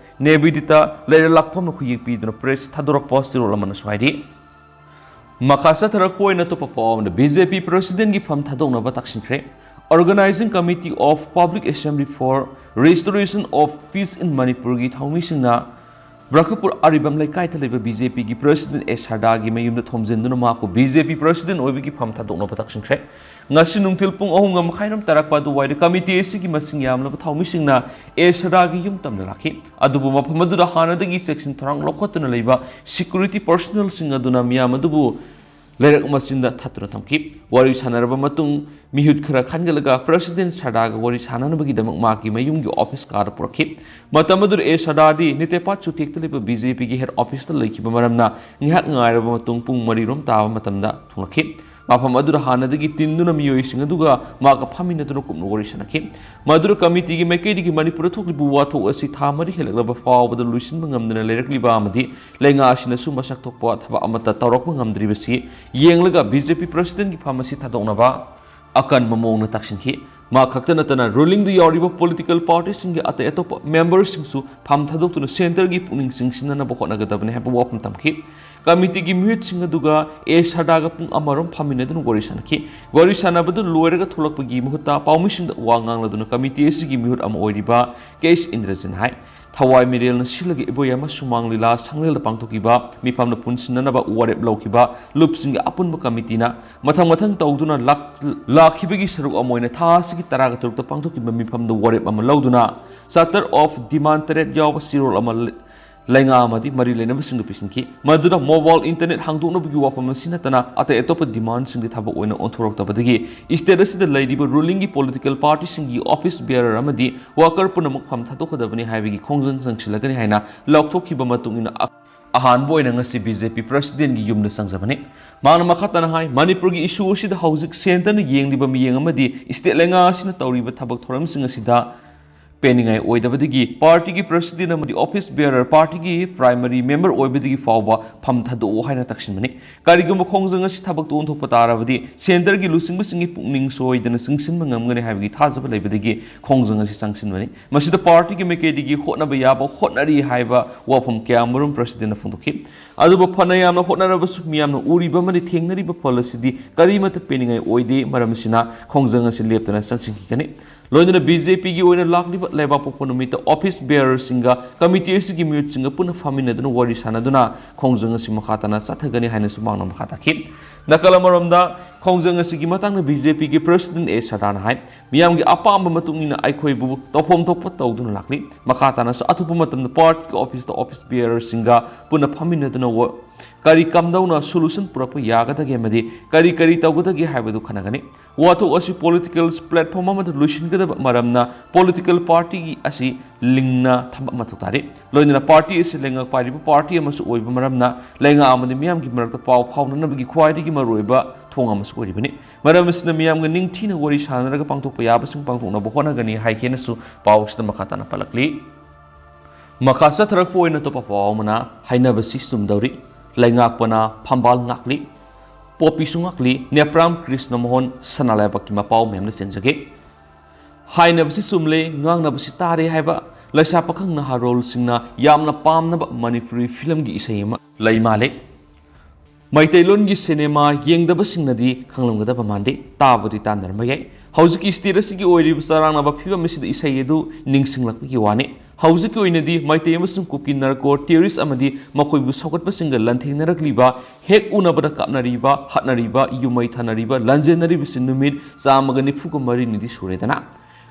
ꯅꯦꯕꯤꯗꯤꯇꯥ ꯂꯩꯔꯂꯥꯛꯐꯝꯅ ꯈꯨꯌꯦꯛ ꯄꯤꯗꯨꯅ press ꯊꯥꯗꯣꯔꯛꯄ ꯆꯦꯔꯣꯜ ꯑꯃꯅꯁꯨ ꯍꯥꯏꯔꯤ꯫ ꯃꯈꯥ ꯆꯠꯊꯔꯛꯄ ꯑꯣꯏꯅ ꯑꯇꯣꯞꯄ ꯄꯥꯎ ꯑꯃꯗ, ꯕꯤ ꯖꯦ ꯄꯤ President ꯒꯤ ꯐꯝ ꯊꯥꯗꯣꯛꯅꯕ ꯇꯛꯁꯤꯟꯈ꯭ꯔꯦ꯫ Organizing Committee of Public Assembly for Restoration of Peace in Manipurꯒꯤ ꯊꯧꯃꯤꯁꯤꯡꯅ ꯕ꯭ꯔꯈꯄꯨꯔ ꯑꯔꯤꯕꯝ ꯂꯩꯀꯥꯏꯗ ꯂꯩꯕ BJPꯒꯤ President ꯑꯦ ꯁꯔꯗꯥꯒꯤ ꯃꯌꯨꯝꯗ ꯊꯣꯝꯖꯤꯟꯗꯨꯅ ꯃꯍꯥꯛꯄꯨ BJP President ꯑꯣꯏꯕꯒꯤ ꯐꯝ ꯊꯥꯗꯣꯛꯅꯕ ꯇꯛꯁꯤꯟꯈ꯭ꯔꯦ꯫ ꯉꯁꯤ ꯅꯨꯡꯊꯤꯜ ꯄꯨꯡ ꯑꯍꯨꯝꯒ ꯃꯈꯥꯏꯔꯣꯝ ꯇꯥꯔꯛꯄ ꯑꯗꯨꯋꯥꯏꯗ committee ꯑꯁꯤꯒꯤ ꯃꯁꯤꯡ ꯌꯥꯝꯂꯕ ꯊꯧꯃꯤꯁꯤꯡꯅ ꯑꯦ ꯁꯔꯗꯥꯒꯤ ꯌꯨꯝ ꯇꯝꯅ ꯂꯥꯛꯈꯤ꯫ ꯑꯗꯨꯕꯨ ꯃꯐꯝ ꯑꯗꯨꯗ ꯍꯥꯟꯅꯗꯒꯤ ꯆꯦꯛꯁꯤꯟ ꯊꯧꯔꯥꯡ ꯂꯧꯈꯠꯇꯨꯅ ꯂꯩꯕ security personnelꯁꯤꯡ ꯑꯗꯨꯅ ꯃꯤꯌꯥꯝ ꯑꯗꯨꯕꯨ ꯂꯩꯔꯛ ꯃꯆꯤꯟꯗ ꯊꯠꯇꯨꯅ ꯊꯝꯈꯤ꯫ ꯋꯥꯔꯤ ꯁꯥꯟꯅꯔꯕ ꯃꯇꯨꯡ, ꯃꯤꯍꯨꯠ ꯈꯔ ꯈꯟꯒꯠꯂꯒ President ꯁꯔꯗꯥꯒ ꯋꯥꯔꯤ ꯁꯥꯟꯅꯅꯕꯒꯤꯗꯃꯛ ꯃꯍꯥꯛꯀꯤ ꯃꯌꯨꯝꯒꯤ office ꯀꯥꯗ ꯄꯨꯔꯛꯈꯤ꯫ ꯃꯇꯝ ꯑꯗꯨꯗ ꯑꯦ ꯁꯔꯗꯥꯗꯤ ꯅꯤꯇꯦꯄꯥꯠ ꯆꯨꯊꯦꯛꯇ ꯂꯩꯕ BJPꯒꯤ head officeꯇ ꯂꯩꯈꯤꯕ ꯃꯔꯝꯅ ꯉꯥꯏꯍꯥꯛ ꯉꯥꯏꯔꯕ ꯃꯇꯨꯡ ꯄꯨꯡ ꯃꯔꯤꯔꯣꯝ ꯇꯥꯕ ꯃꯇꯝꯗ ꯊꯨꯡꯂꯛꯈꯤ꯫ ꯃꯐꯝ ꯑꯗꯨꯗ ꯍꯥꯟꯅꯗꯒꯤ ꯇꯤꯟꯗꯨꯅ ꯃꯤꯑꯣꯏꯁꯤꯡ ꯑꯗꯨꯒ ꯃꯍꯥꯛꯀ ꯐꯝꯃꯤꯟꯅꯗꯨꯅ ꯀꯨꯞꯅ ꯋꯥꯔꯤ ꯁꯥꯟꯅꯈꯤ꯫ ꯃꯗꯨꯗ committeeꯒꯤ ꯃꯥꯏꯀꯩꯗꯒꯤ ꯃꯅꯤꯄꯨꯔꯗ ꯊꯣꯛꯂꯤꯕ ꯋꯥꯊꯣꯛ ꯑꯁꯤ ꯊꯥ ꯃꯔꯤ ꯍꯦꯜꯂꯛꯂꯕ ꯐꯥꯎꯕꯗ ꯂꯣꯏꯁꯤꯟꯕ ꯉꯝꯗꯅ ꯂꯩꯔꯛꯂꯤꯕ ꯑꯃꯗꯤ ꯂꯩꯉꯥꯛ ꯑꯁꯤꯅꯁꯨ ꯃꯁꯛ ꯊꯣꯛꯄ ꯊꯕꯛ ꯑꯃꯠꯇ ꯇꯧꯔꯛꯄ ꯉꯝꯗ꯭ꯔꯤꯕꯁꯤ ꯌꯦꯡꯂꯒ BJP Presidentꯒꯤ ꯐꯝ ꯑꯁꯤ ꯊꯥꯗꯣꯛꯅꯕ ꯑꯀꯟꯕ ꯃꯑꯣꯡꯗ ꯇꯛꯁꯤꯟꯈꯤ꯫ ꯃꯍꯥꯛ ꯈꯛꯇ ꯅꯠꯇꯅ rulingꯗ ꯌꯥꯎꯔꯤꯕ political partyꯁꯤꯡꯒꯤ ꯑꯇꯩ ꯑꯇꯣꯞꯄ memberꯁꯤꯡꯁꯨ ꯐꯝ ꯊꯥꯗꯣꯛꯇꯨꯅ centreꯒꯤ ꯄꯨꯛꯅꯤꯡ ꯆꯤꯡꯁꯤꯟꯅꯅꯕ ꯍꯣꯠꯅꯒꯗꯕꯅꯤ ꯍꯥꯏꯕ ꯋꯥꯐꯝ ꯊꯝꯈꯤ꯫ Committeeꯒꯤ ꯃꯤꯍꯨꯠꯁꯤꯡ ꯑꯗꯨꯒ ꯑꯦ ꯁꯔꯗꯥꯒ ꯄꯨꯡ ꯑꯃꯔꯣꯝ ꯐꯝꯃꯤꯟꯅꯗꯨꯅ ꯋꯥꯔꯤ ꯁꯥꯟꯅꯈꯤ꯫ ꯋꯥꯔꯤ ꯁꯥꯟꯅꯕꯗꯨ ꯂꯣꯏꯔꯒ ꯊꯣꯛꯂꯛꯄꯒꯤ ꯃꯍꯨꯠꯇ ꯄꯥꯎꯃꯤꯁꯤꯡꯗ ꯋꯥ ꯉꯥꯡꯂꯗꯨꯅ committee ꯑꯁꯤꯒꯤ ꯃꯤꯍꯨꯠ ꯑꯃ ꯑꯣꯏꯔꯤꯕ ꯀꯦ ꯑꯦꯁ ꯏꯟꯗ꯭ꯔꯖꯤꯠꯅ ꯍꯥꯏ, ꯊꯋꯥꯏ ꯃꯤꯔꯦꯜꯅ ꯁꯤꯜꯂꯒ ꯏꯕꯣꯌꯥꯏꯃ ꯁꯨꯃꯥꯡ ꯂꯤꯂꯥ ꯁꯪꯂꯦꯜꯗ ꯄꯥꯡꯊꯣꯛꯈꯤꯕ ꯃꯤꯐꯝꯗ ꯄꯨꯟꯁꯤꯟꯅꯅꯕ ꯋꯥꯔꯦꯞ ꯂꯧꯈꯤꯕ ꯂꯨꯞꯁꯤꯡꯒꯤ ꯑꯄꯨꯟꯕ committeeꯅ ꯃꯊꯪ ꯃꯊꯪ ꯇꯧꯗꯨꯅ ꯂꯥꯛ-, ꯂꯥꯛꯈꯤꯕꯒꯤ ꯁꯔꯨꯛ ꯑꯃ ꯑꯣꯏꯅ ꯊꯥ ꯑꯁꯤꯒꯤ ꯇꯔꯥꯒ ꯇꯔꯨꯛꯇ ꯄꯥꯡꯊꯣꯛꯈꯤꯕ ꯃꯤꯐꯝꯗ ꯋꯥꯔꯦꯞ ꯑꯃ ꯂꯧꯗꯨꯅ charter of demand ꯇꯔꯦꯠ ꯌꯥꯎꯕ ꯆꯦꯔꯣꯜ ꯑꯃ ꯂꯩ-, ꯂꯩꯉꯥꯛ ꯑꯃꯗꯤ ꯃꯔꯤ ꯂꯩꯅꯕꯁꯤꯡꯗ ꯄꯤꯁꯤꯟꯈꯤ꯫ ꯃꯗꯨꯗ mobile internet ꯍꯥꯡꯗꯣꯛꯅꯕꯒꯤ ꯋꯥꯐꯝ ꯑꯁꯤ ꯅꯠꯇꯅ ꯑꯇꯩ ꯑꯇꯣꯞꯄ demandꯁꯤꯡꯗꯤ ꯊꯕꯛ ꯑꯣꯏꯅ ꯑꯣꯟꯊꯣꯔꯛꯇꯕꯗꯒꯤ state ꯑꯁꯤꯗ ꯂꯩꯔꯤꯕ rulingꯒꯤ political partyꯁꯤꯡꯒꯤ office bearer ꯑꯃꯗꯤ worker ꯄꯨꯝꯅꯃꯛ ꯐꯝ ꯊꯥꯗꯣꯛꯀꯗꯕꯅꯤ ꯍꯥꯏꯕꯒꯤ ꯈꯣꯡꯖꯪ ꯆꯪꯁꯤꯜꯂꯒꯅꯤ ꯍꯥꯏꯅ ꯂꯥꯎꯊꯣꯛꯈꯤꯕ ꯃꯇꯨꯡ ꯏꯟꯅ ꯑ-, ꯑꯍꯥꯟꯕ ꯑꯣꯏꯅ ꯉꯁꯤ BJP Presidentꯒꯤ ꯌꯨꯝꯗ ꯆꯪꯖꯕꯅꯤ꯫ ꯃꯍꯥꯛꯅ ꯃꯈꯥ ꯇꯥꯅ ꯍꯥꯏ, ꯃꯅꯤꯄꯨꯔꯒꯤ issue ꯑꯁꯤꯗ ꯍꯧꯖꯤꯛ centreꯅ ꯌꯦꯡꯂꯤꯕ ꯃꯤꯠꯌꯦꯡ ꯑꯃꯗꯤ state ꯂꯩꯉꯥꯛ ꯑꯁꯤꯅ ꯇꯧꯔꯤꯕ ꯊꯕꯛ ꯊꯧꯔꯝꯁꯤꯡ ꯑꯁꯤꯗ ꯄꯦꯟꯅꯤꯡꯉꯥꯏ ꯑꯣꯏꯗꯕꯗꯒꯤ partyꯒꯤ President ꯑꯃꯗꯤ office bearer, partyꯒꯤ primary member ꯑꯣꯏꯕꯗꯒꯤ ꯐꯥꯎꯕ ꯐꯝ ꯊꯥꯗꯣꯛꯑꯣ ꯍꯥꯏꯅ ꯇꯛꯁꯤꯟꯕꯅꯤ꯫ ꯀꯔꯤꯒꯨꯝꯕ ꯈꯣꯡꯖꯪ ꯑꯁꯤ ꯊꯕꯛꯇ ꯑꯣꯟꯊꯣꯛꯄ ꯇꯥꯔꯕꯗꯤ centreꯒꯤ ꯂꯨꯆꯤꯡꯕꯁꯤꯡꯒꯤ ꯄꯨꯛꯅꯤꯡ ꯁꯣꯏꯗꯅ ꯆꯤꯡꯁꯤꯟꯕ ꯉꯝꯒꯅꯤ ꯍꯥꯏꯕꯒꯤ ꯊꯥꯖꯕ ꯂꯩꯕꯗꯒꯤ ꯈꯣꯡꯖꯪ ꯑꯁꯤ ꯆꯪꯁꯤꯟꯕꯅꯤ꯫ ꯃꯁꯤꯗ partyꯒꯤ ꯃꯥꯏꯀꯩꯗꯒꯤ ꯍꯣꯠꯅꯕ ꯌꯥꯕ ꯍꯣꯠꯅꯔꯤ ꯍꯥꯏꯕ ꯋꯥꯐꯝ ꯀꯌꯥꯃꯔꯨꯝ Presidentꯅ ꯐꯣꯡꯗꯣꯛꯈꯤ꯫ ꯑꯗꯨꯕꯨ ꯐꯅ ꯌꯥꯝꯅ ꯍꯣꯠꯅꯔꯕꯁꯨ ꯃꯤꯌꯥꯝꯅ ꯎꯔꯤꯕ ꯑꯃꯗꯤ ꯊꯦꯡꯅꯔꯤꯕ ꯐꯜ ꯑꯁꯤꯗꯤ ꯀꯔꯤꯃꯠꯇ ꯄꯦꯟꯅꯤꯡꯉꯥꯏ ꯑꯣꯏꯗꯦ꯫ ꯃꯔꯝ ꯑꯁꯤꯅ ꯈꯣꯡꯖꯪ ꯑꯁꯤ ꯂꯦꯞꯇꯅ ꯆꯪꯁꯤꯟꯈꯤꯒꯅꯤ꯫ ꯂꯣꯏꯅꯅ ꯕꯤ ꯖꯦ ꯄꯤꯒꯤ ꯑꯣꯏꯅ ꯂꯥꯛꯂꯤꯕ ꯂꯩꯕꯥꯛꯄꯣꯛꯄ ꯅꯨꯃꯤꯠꯇ office bearerꯁꯤꯡꯒ committee ꯑꯁꯤꯒꯤ ꯃꯤꯍꯨꯠꯁꯤꯡꯒ ꯄꯨꯟꯅ ꯐꯝꯃꯤꯟꯅꯗꯨꯅ ꯋꯥꯔꯤ ꯁꯥꯟꯅꯗꯨꯅ ꯈꯣꯡꯖꯪ ꯑꯁꯤ ꯃꯈꯥ ꯇꯥꯅ ꯆꯠꯊꯒꯅꯤ ꯍꯥꯏꯅꯁꯨ ꯃꯍꯥꯛꯅ ꯃꯈꯥ ꯇꯥꯈꯤ꯫ ꯅꯥꯀꯜ ꯑꯃꯔꯣꯝꯗ, ꯈꯣꯡꯖꯪ ꯑꯁꯤꯒꯤ ꯃꯇꯥꯡꯗ ꯕꯤ ꯖꯦ ꯄꯤꯒꯤ president ꯑꯦ ꯁꯗꯥꯅ ꯍꯥꯏ, ꯃꯤꯌꯥꯝꯒꯤ ꯑꯄꯥꯝꯕ ꯃꯇꯨꯡ ꯏꯟꯅ ꯑꯩꯈꯣꯏꯕꯨ ꯇꯧꯐꯝ ꯊꯣꯛꯄ ꯇꯧꯗꯨꯅ ꯂꯥꯛꯂꯤ꯫ ꯃꯈꯥ ꯇꯥꯅꯁꯨ ꯑꯊꯨꯕ ꯃꯇꯝꯗ partyꯒꯤ officeꯇ office bearerꯁꯤꯡꯒ ꯄꯨꯟꯅ ꯐꯝꯃꯤꯟꯅꯗꯨꯅ ꯋꯥ-, ꯀꯔꯤ ꯀꯝꯗꯧꯅ solution ꯄꯨꯔꯛꯄ ꯌꯥꯒꯗꯒꯦ ꯑꯃꯗꯤ ꯀꯔꯤ ꯀꯔꯤ ꯇꯧꯒꯗꯒꯦ ꯍꯥꯏꯕꯗꯨ ꯈꯟꯅꯒꯅꯤ꯫ ꯋꯥꯊꯣꯛ ꯑꯁꯤ political platform ꯑꯃꯗ ꯂꯣꯏꯁꯤꯟꯒꯗꯕ ꯃꯔꯝꯅ political party ꯑꯁꯤ ꯂꯤꯡꯅ ꯊꯝꯕ ꯃꯊꯧ ꯇꯥꯔꯤ꯫ ꯂꯣꯏꯅꯅ party ꯑꯁꯤ ꯂꯩꯉꯥꯛ ꯄꯥꯏꯔꯤꯕ party ꯑꯃꯁꯨ ꯑꯣꯏꯕ ꯃꯔꯝꯅ ꯂꯩꯉꯥꯛ ꯑꯃꯗꯤ ꯃꯤꯌꯥꯝꯒꯤ ꯃꯔꯛꯇ ꯄꯥꯎ ꯐꯥꯎꯅꯅꯕꯒꯤ ꯈ꯭ꯋꯥꯏꯗꯒꯤ ꯃꯔꯨꯑꯣꯏꯕ ꯊꯣꯡ ꯑꯃꯁꯨ ꯑꯣꯏꯔꯤꯕꯅꯤ꯫ ꯃꯔꯝ ꯑꯁꯤꯅ ꯃꯤꯌꯥꯝꯒ ꯅꯤꯡꯊꯤꯅ ꯋꯥꯔꯤ ꯁꯥꯅꯔꯒ ꯄꯥꯡꯊꯣꯛꯄ ꯌꯥꯕꯁꯤꯡ ꯄꯥꯡꯊꯣꯛꯅꯕ ꯍꯣꯠꯅꯒꯅꯤ ꯍꯥꯏꯈꯤꯅꯁꯨ ꯄꯥꯎ ꯑꯁꯤꯗ ꯃꯈꯥ ꯇꯥꯅ ꯄꯜꯂꯛꯂꯤ꯫ ꯃꯈꯥ ꯆꯠꯊꯔꯛꯄ ꯑꯣꯏꯅ ꯑꯇꯣꯞꯄ ꯄꯥꯎ ꯑꯃꯅ, ꯍꯥꯏꯅꯕꯁꯤ ꯆꯨꯝꯗꯧꯔꯤ, ꯂꯩꯉꯥꯛꯄꯅ ꯐꯝꯕꯥꯜ ꯉꯥꯛꯂꯤ, ꯄꯣꯄꯤꯁꯨ ꯉꯥꯛꯂꯤ, ꯅꯦꯄ꯭ꯔꯥꯝ ꯀ꯭ꯔꯤꯁꯅ ꯃꯣꯍꯟ ꯁꯅꯥ ꯂꯩꯕꯥꯛꯀꯤ ꯃꯄꯥꯎ ꯃꯌꯥꯝꯅ ꯆꯦꯟꯖꯒꯦ꯫ ꯍꯥꯏꯅꯕꯁꯤ ꯆꯨꯝꯂꯦ, ꯉꯥꯡꯅꯕꯁꯤ ꯇꯥꯔꯦ ꯍꯥꯏꯕ ꯂꯩꯁꯥ ꯄꯥꯈꯪ ꯅꯍꯥꯔꯣꯜꯁꯤꯡꯅ ꯌꯥꯝꯅ ꯄꯥꯝꯅꯕ ꯃꯅꯤꯄꯨꯔꯤ ꯐꯤꯂꯝꯒꯤ ꯏꯁꯩ ꯑꯃ ꯂꯩ ꯃꯥꯜꯂꯦ꯫ ꯃꯩꯇꯩꯂꯣꯟꯒꯤ ꯁꯤꯅꯦꯃꯥ ꯌꯦꯡꯗꯕꯁꯤꯡꯅꯗꯤ ꯈꯪꯂꯝꯒꯗꯕ ꯃꯥꯟꯗꯦ, ꯇꯥꯕꯨꯗꯤ ꯇꯥꯟꯅꯔꯝꯕ ꯌꯥꯏ꯫ ꯍꯧꯖꯤꯛꯀꯤ state ꯑꯁꯤꯒꯤ ꯑꯣꯏꯔꯤꯕ ꯆꯔꯥꯡꯅꯕ ꯐꯤꯕꯝ ꯑꯁꯤꯗ ꯏꯁꯩ ꯑꯗꯨ ꯅꯤꯡꯁꯤꯡꯂꯛꯄꯒꯤ ꯋꯥꯅꯤ꯫ ꯍꯧꯖꯤꯛꯀꯤ ꯑꯣꯏꯅꯗꯤ ꯃꯩꯇꯩ ꯑꯃꯁꯨꯡ ꯀꯨꯀꯤ narco terrorist ꯑꯃꯗꯤ ꯃꯈꯣꯏꯕꯨ ꯁꯧꯒꯠꯄꯁꯤꯡꯒ ꯂꯥꯟꯊꯦꯡꯅꯔꯛꯂꯤꯕ, ꯍꯦꯛ ꯎꯅꯕꯗ ꯀꯥꯞꯅꯔꯤꯕ, ꯍꯥꯠꯅꯔꯤꯕ, ꯌꯨꯝꯃꯩ ꯊꯥꯅꯔꯤꯕ, ꯂꯥꯟꯖꯦꯟꯅꯔꯤꯕꯁꯤ ꯅꯨꯃꯤꯠ ꯆꯥꯝꯃꯒ ꯅꯤꯐꯨꯒ ꯃꯔꯤꯅꯤꯗꯤ ꯁꯨꯔꯦꯗꯅ꯫